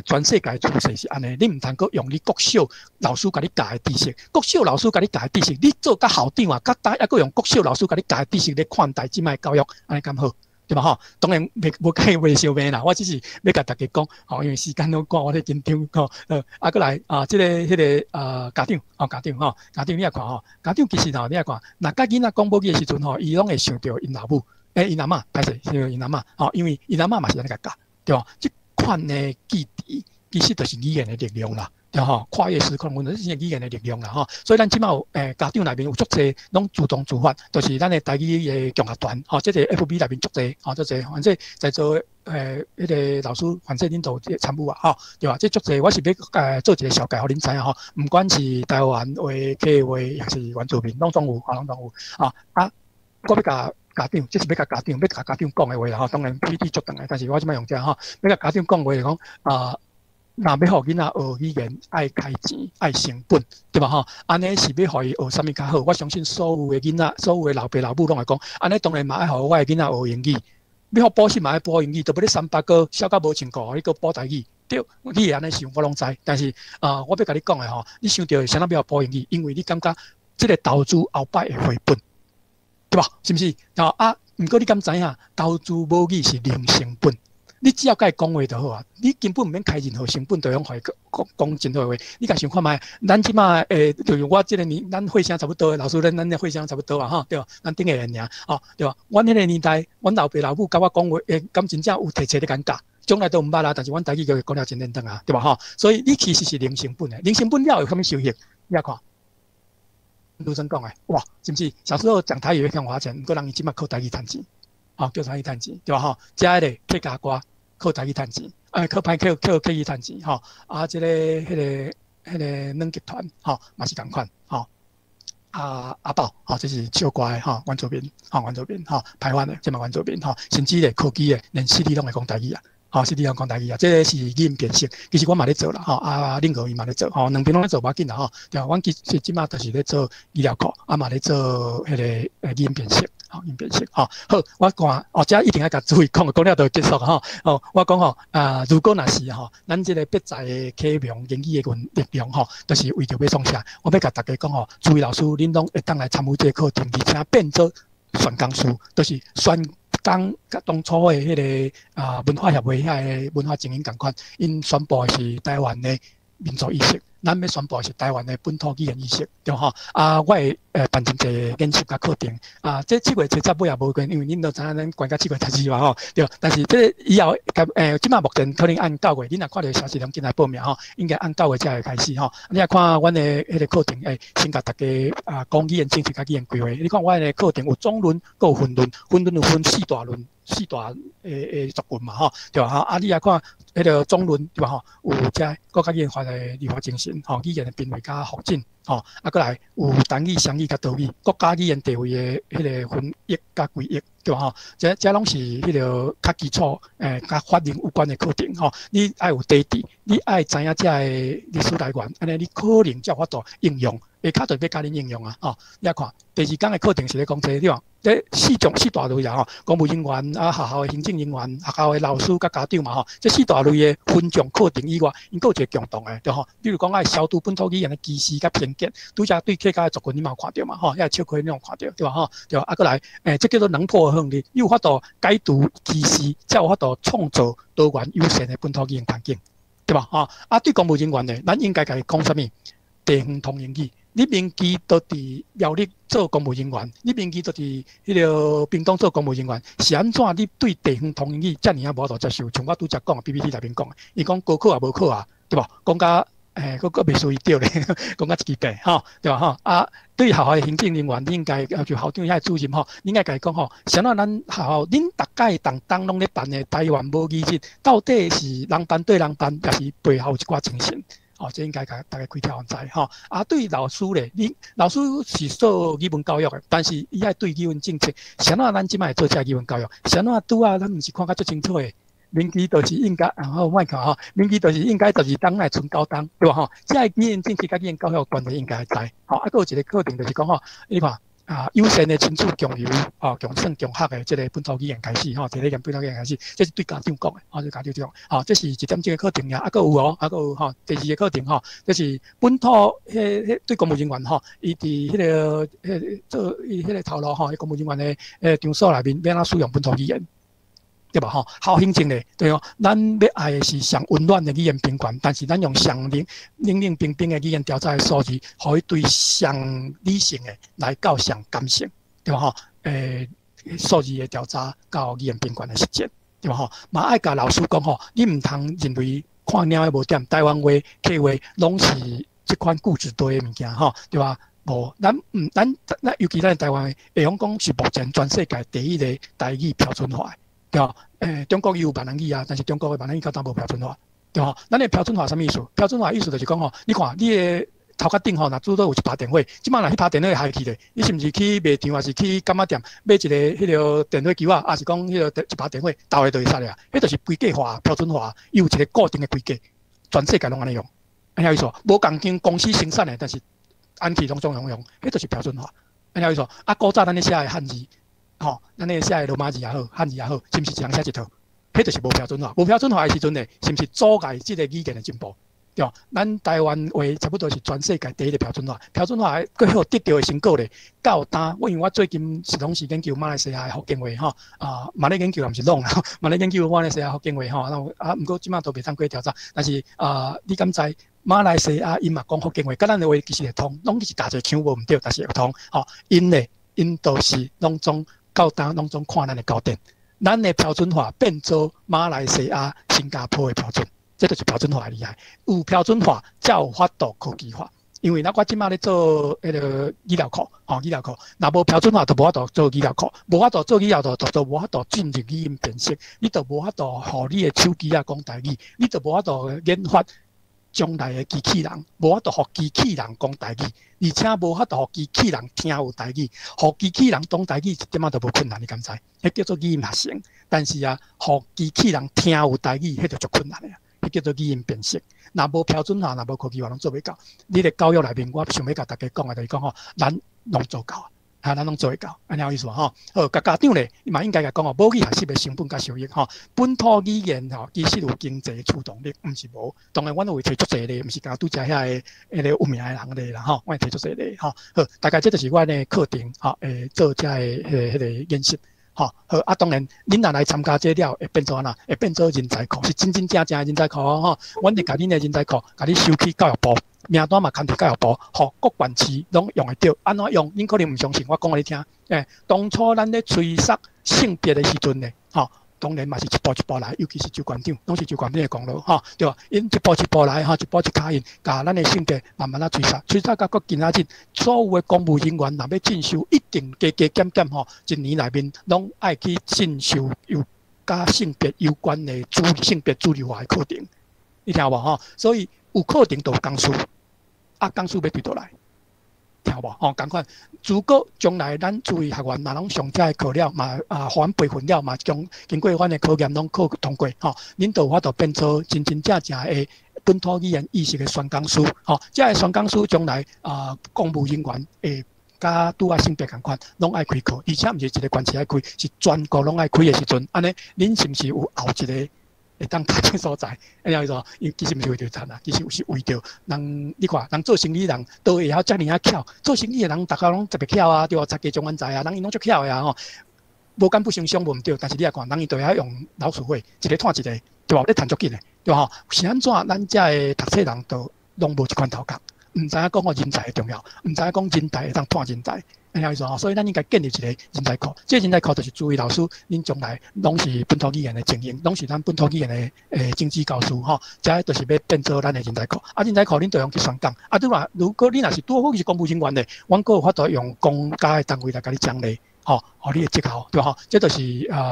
全世界趨勢是按呢，你毋通閣用你國小老師共你教的知識，國小老師共你教的知識，你做甲校長啊，較早猶閣用國小老師共你教的知識咧看待這擺教育，按呢敢好？對吧？吼，當然袂無共伊袂相罵啦，我只是欲共大家講，吼，因為時間攏趕，我咧緊張吼。啊，閣來啊，這個彼個啊，家長，吼，家長吼，家長你也看吼，家長其實吼，你也看，若佮囡仔講母語的時陣吼，伊攏會想著𪜶老母，欸，𪜶阿嬤，歹勢，想著𪜶阿嬤，吼，因為𪜶阿嬤嘛是按呢共教，對無？這款的記憶其實就是語言的力量啦。對吼，跨越時空，阮這是語言的力量啦吼。所以咱這擺有家長內面有足濟攏自動自發，就是咱的台語的共學團，吼，這個 FB 內面足濟，吼，足濟，反正在座彼個老師，反正恁都有參與啊，吼，對吧？這足濟，我是欲做一個紹介，予恁知影吼。毋管是台灣話、客話，抑是原住民，攏總有，吼，攏總有。啊啊，我欲共家長，這是欲共家長，欲共家長講的話啦吼。當然 PPT 足長的，但是我這擺用這吼，欲共家長講話就講啊。若欲予囡仔學語言，愛開錢，愛成本，對吧？吼，按呢是欲予伊學啥物較好？我相信所有的囡仔，所有的老爸老母攏會講，按呢當然嘛愛予我的囡仔學英語。欲予補習嘛愛補英語，都欲你三百箍痟甲無穿褲，你閣補台語，對，你會按呢想，我攏知。但是啊，我欲共你講的吼，你想著啥物欲補英語？因為你感覺這個投資後擺會回本，對吧？是毋是？啊，毋過你敢知影，投資母語是零成本。你只要共伊講話就好啊，你根本毋免開任何成本，就用予伊講講真好話。你共想看覓，咱這擺就是我這個年，咱歲聲差不多，老師咱的歲聲差不多啊，吼，對吧？咱頂個年爾，吼，對吧？阮彼個年代，阮老爸老母共我講話，敢真正有提冊咧共教？將來都毋捌啦，但是阮台語就講了真認真啊，對吧？吼，所以你其實是零成本的，零成本了有啥物收益？你來看，盧生講的，哇，是毋是？小時候講台語會較花錢，毋過人伊這擺靠台語趁錢。吼，叫台語趁錢，對吧？吼，遮個客家歌靠台語趁錢，靠歹靠靠客語趁錢，吼，啊，這個、彼個、彼個軟集團，吼，嘛是仝款，吼，啊阿寶，吼，這是唱歌的，吼，原住民，吼，原住民，吼，排灣的，這嘛原住民，吼，甚至咧科技的，連 Siri 攏會講台語啊，吼，Siri 攏講台語啊，這個是語音辨識，其實我嘛咧做啦，吼，啊，恁哥伊嘛咧做，吼，兩邊攏咧做無要緊啦，吼，對，阮其實這馬就是咧做語料庫，啊嘛咧做彼個語音辨識。好，音辨識，吼，好，我看哦，這一定愛共注意講，講了就結束吼。哦，我講吼，啊，如果若是吼，咱這個別在的啟蒙言語的力量吼，就是為著欲創啥？我欲共大家講吼，諸位老師，恁攏會當來參與這個課程，而且變做宣講師，就是宣講佮當初的彼個啊文化協會遐个文化精英仝款，𪜶宣布的是台灣的民族意識。咱欲宣布的是台灣的本土語言意識，對吼？啊，我會辦真濟研習佮課程，啊，這7月初十尾也無關，因為恁都知影咱關到7月十二嘛吼，對。但是這以後，這擺目前可能按9月，恁若看著消息攏進來報名吼，應該按9月才會開始吼。你若看阮的彼個課程，會先共大家啊講語言政策佮語言規劃。你看阮的課程有總論，閣有分論，分論有分四大論。四大的族群嘛吼，對吧？吼，啊，你若看彼個總論對吧？吼，有遮國家語言法的立法精神，吼，語言的瀕危佮復振，吼，啊，閣來有單語、雙語佮多語，國家語言地位的彼個分譯佮歸一，對吧？吼，這攏是彼個較基礎，佮法令有關的課程，吼，你愛有底底，你愛知影遮的歷史來源，按呢你可能才有法度應用，下跤就欲教恁應用啊，吼，你來看第二講的課程是咧講這個，對吧？這四種四大類啊，吼，公務人員啊，學校的行政人員、學校的老師佮家長嘛，吼，這四大類的分眾課程以外，𪜶閣有一個共同的，對吼。比如講愛消除本土語言的歧視佮偏見，拄才對客家的族群你嘛有看著嘛，吼，遐笑虧你有看著，對吧？吼，對吧？啊，閣來，這叫做能破恨的，你有法度解除歧視，才有法度創造多元友善的本土語言環境，對吧？吼，啊，對公務人員呢，咱應該共伊講啥物？地方通用語。你明記都佇苗栗做公務人員，你明記都佇彼個屏東做公務人員，是按怎？你對地方通用語遮爾仔無法度接受？像我拄才講的 PPT 內面講的，伊講高考也無考啊，對無？講甲閣袂输伊著咧，講甲一支白吼，對吧吼？啊，對學校的行政人員，你應該要求校長遐主任吼，你應該共伊講吼，啥物咱學校恁逐屆逐冬攏咧辦的台灣母語日，到底是人辦對人辦，抑是背後有一寡精神？哦，這應該共大家開條知吼。啊，對老師咧，你老師是做語文教育的，但是伊愛對語文政策，啥物咱這擺會做這語文教育？啥物拄仔咱毋是看甲足清楚的？民期就是應該，啊好，莫看吼，民期就是應該12冬來賰九冬，對無吼？這个語言政策佮語言教育關係應該知。吼，啊，閣有一個課程就是講吼，你看啊，友善的親子共遊，吼，共耍共學的這個本土語言開始，吼，這個本土語言開始，這是對家長講的，吼，對家長講，吼，這是一點鐘的課程爾，啊，閣有哦，啊，閣有吼，第二個課程吼，這是本土彼彼對公務人員吼，伊佇彼個彼做伊彼個頭路吼，彼公務人員的場所內面欲按怎使用本土語言。對吧？吼，好行政咧，對哦。咱欲愛的是上溫暖的語言平權，但是咱用上冷冷冷冰冰的語言調查的數字，予伊對上理性的來到上感性，對吧？吼，數字的調查到語言平權的實踐，對吧？吼，嘛愛共老師講吼，你毋通認為看貓的無點，台灣話、客話攏是這款句子多的物件，吼，對吧？無，咱毋咱咱尤其咱台灣會曉講是目前全世界第一個台語標準化的。對吧？中國伊有閩南語啊，但是中國的閩南語到今無標準化，對吼？咱的標準化啥物意思？標準化意思就是講吼，你看你的頭殼頂吼，若拄好有一拍電火，這擺若彼拍電火害去咧，你是毋是去賣場，抑是去柑仔店買一個彼個電火球仔，抑是講彼個一拍電火投下就會使咧？彼就是規格化、標準化，伊有一個固定的規格，全世界攏按呢用，按呢意思無仝間公司生產的，但是按起攏總用用，彼就是標準化，按呢意思。啊，古早咱咧寫的漢字。吼，咱咧寫的羅馬字也好，漢字也好，是毋是一人寫一套？彼就是無標準化。無標準化的時陣咧，是毋是阻礙這個語言的進步？對吧？咱台灣話差不多是全世界第一個標準化。標準化過後得到的成果咧，到今，我因為我最近是攏是研究馬來西亞的福建話吼，啊，嘛咧研究也毋是攏啦，嘛咧研究馬來西亞福建話吼，啊，毋過這擺都袂當過調查。但是啊，你敢知馬來西亞𪜶嘛講福建話，佮咱的話其實會通，攏是共一個腔無毋對，但是會通。吼，𪜶咧，𪜶都是攏總。到今攏總看咱的教典，咱的標準化變做馬來西亞、新加坡的標準，這就是標準化的厲害。有標準化才有法度科技化。因為咱我這擺咧做彼個語料庫，吼語料庫，若無標準化就無法度做語料庫，無法度做語料庫，就無法度進入語音辨識，你就無法度予你的手機仔講台語，你就無法度研發將來的機器人，無法度予機器人講台語，而且無法度予機器人聽有台語，予機器人懂台語一點仔都無困難，你敢知？彼叫做語音合成。但是啊，予機器人聽有台語，彼就足困難的，彼叫做語音辨識。若無標準化，若無科技化，攏做袂到。你咧教育內面，我想欲共大家講的，就是講吼，咱攏做到。哈，咱攏做會到，按呢有意思無吼？好，共家長咧，伊嘛應該共講吼，母語學習的成本佮收益吼，本土語言吼，其實有經濟驅動力，毋是無。當然，阮會提足濟例，毋是干焦拄才遐个彼個有名的人例啦吼，我會提足濟例吼。好，大概這就是阮的課程吼，會做遮个彼個演習吼。好，啊，當然，恁若來參加這了，會變做按怎？會變做人才庫，是真真正正的人才庫哦吼。阮會共恁的人才庫，共你收去教育部。名單嘛，囥佇教育部，予各縣市攏用會著。按怎用？恁可能毋相信，我講予你聽。當初咱咧追溯性別的時陣呢，吼，當然嘛是一步一步來，尤其是周縣長，攏是周縣長的功勞，吼，對吧？𪜶一步一步來，吼，一步一跤印，共咱的性別慢慢仔追溯，追溯到閣今仔日，所有的公務人員若欲進修，一定加加減減吼，一年內面攏愛去進修有佮性別有關的主性別主流化的課程，你聽有無吼？所以有課程就有講師，啊，講師欲佗佗來，聽有無？吼，仝款。如果將來咱注意學員若攏上遮个課了，嘛啊，予阮培訓了，嘛將經過阮的考驗攏考通過，吼，恁就有法度變做真真正正的本土語言意識的宣講師，吼，遮个宣講師將來啊，公務人員會佮拄仔性別仝款，攏愛開課，而且毋是一個縣市愛開，是全國攏愛開的時陣，按呢，恁是毋是有後一個會當趁錢所在？按呢意思，伊其實毋是為著趁啊，其實是為著人。你看，人做生意人都會曉遮爾仔巧，做生意的人逐家攏特別巧啊，對無？財家狀元才啊，人𪜶攏足巧的啊吼。無干不成相無毋對，但是你來看，人𪜶就會曉用老鼠會，一個湠一個，對無？咧趁足緊的，對無？是按怎？咱遮的讀冊人都攏無這款頭殼，毋知影講哦人才的重要，毋知影講人才會當湠人才，按聽意思吼？所以咱應該建立一個人才庫，這個人才庫就是諸位老師，恁將來攏是本土語言的精英，攏是咱本土語言的種子教師吼，這就是欲變做咱的人才庫。啊，人才庫恁就用去宣講。啊，對話，如果你若是拄好是公務人員的，阮閣有法度用公家的單位來共你獎勵。吼，予你的績效對吼，這就是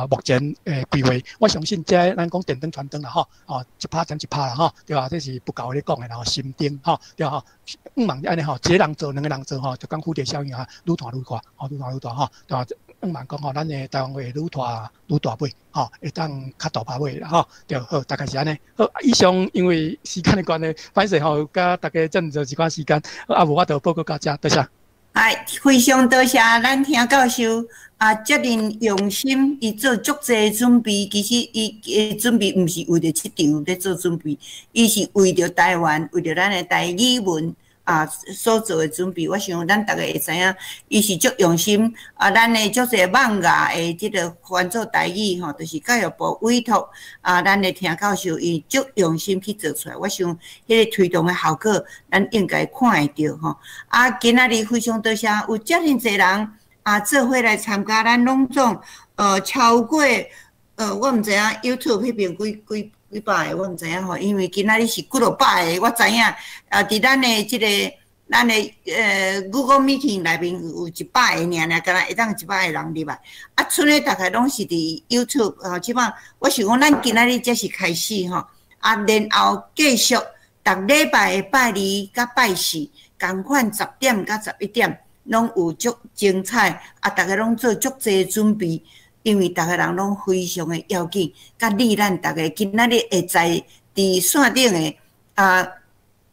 目前的規劃。我相信這咱講電燈傳燈啦吼，哦一拍點一拍啦吼，對吧？這是不夠咧講的，然後心燈吼，對吼，向望按呢吼，一個人做，兩個人做吼，就講蝴蝶效應啊，愈大愈大，吼，愈大愈大吼，對吧？向望講吼，咱的台灣話會愈大愈大尾，吼，會當較大拍尾吼，對，好，大概是按呢。好，以上因為時間的關係，歹勢吼，佮大家佔咗一寡時間，啊，無我就報告到這，多謝。哎，非常多謝咱聽教授啊，遮爾用心，伊做足濟準備。其實伊的準備毋是為著這場咧做準備，伊是為著台灣，為著咱的台語文啊所做的準備。我想咱逐家會知影，伊是足用心啊。咱的足濟網頁的這個翻做台語吼，就是教育部委託啊，咱的聽教授伊足用心去做出來。我想彼個推動的效果，咱應該看會著吼。啊，今仔日非常多謝有遮爾濟人啊，做伙來參加，咱攏總超過我毋知影 YouTube 彼邊幾幾幾百个，我毋知影吼，因為今仔日是幾落百個，我知影啊，佇咱的這個咱的Google Meeting 內面有100個爾爾，敢若會當100個人入來。啊，賰的大概攏是佇 YouTube 吼，這擺我想講，咱今仔日才是開始吼，啊，然後繼續逐禮拜的拜二佮拜四，仝款10點佮11點，攏有足精彩，啊，逐家攏做足濟準備。因為逐个人攏非常的要緊，佮你咱逐家今仔日會在佇線頂的啊，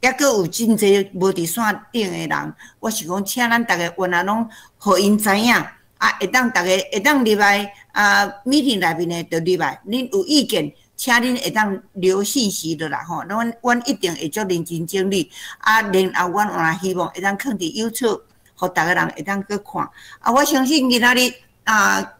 猶閣有真濟無佇線頂的人，我是講，請咱逐家原來攏予𪜶知影，啊，會當逐家會當入來啊，meeting 內面的就入來，恁有意見，請恁會當留信息落來吼，阮阮一定會足認真整理，啊，然後阮嘛希望會當囥佇 YouTube，予逐个人會當去看。啊，我相信今仔日啊，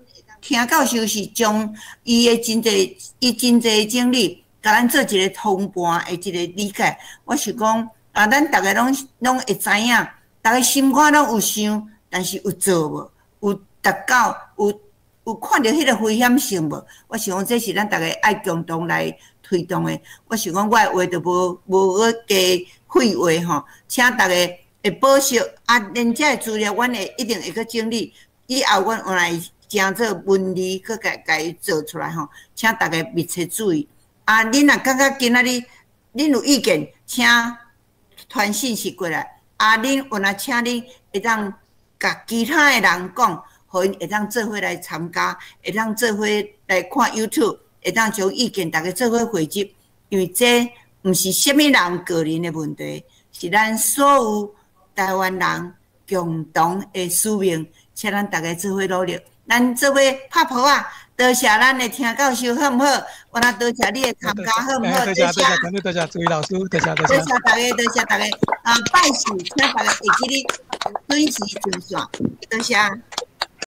聽教授是將伊的真濟，伊真濟整理，共咱做一個通盤的一個理解。我是講，啊，咱逐家攏攏會知影，逐家心肝攏有想，但是有做無？有達到？有有看著彼個危險性無？我想講，這是咱逐家愛共同來推動的。我想講，我的話就無無閣加廢話吼，請逐家會保守啊，連這个資料，阮會一定會閣整理，以後阮有來成做文字，閣共共伊做出來吼，請大家密切注意。啊，恁若感覺今仔日恁有意見，請傳信息過來。啊，恁有若請恁會當共其他的人講，予𪜶會當做伙來參加，會當做伙來看 YouTube，會當將意見逐家做伙匯集。因為這毋是啥物人個人的問題，是咱所有台灣人共同的使命，請咱逐家做伙努力。咱做伙拍噗仔，多謝咱的聽教授，好毋好？我來多謝你的參加，好毋好？多謝多謝，多謝諸位老師，多謝多謝。多謝大家，多謝大家。啊，拜四請大家會記得準時上線，多謝。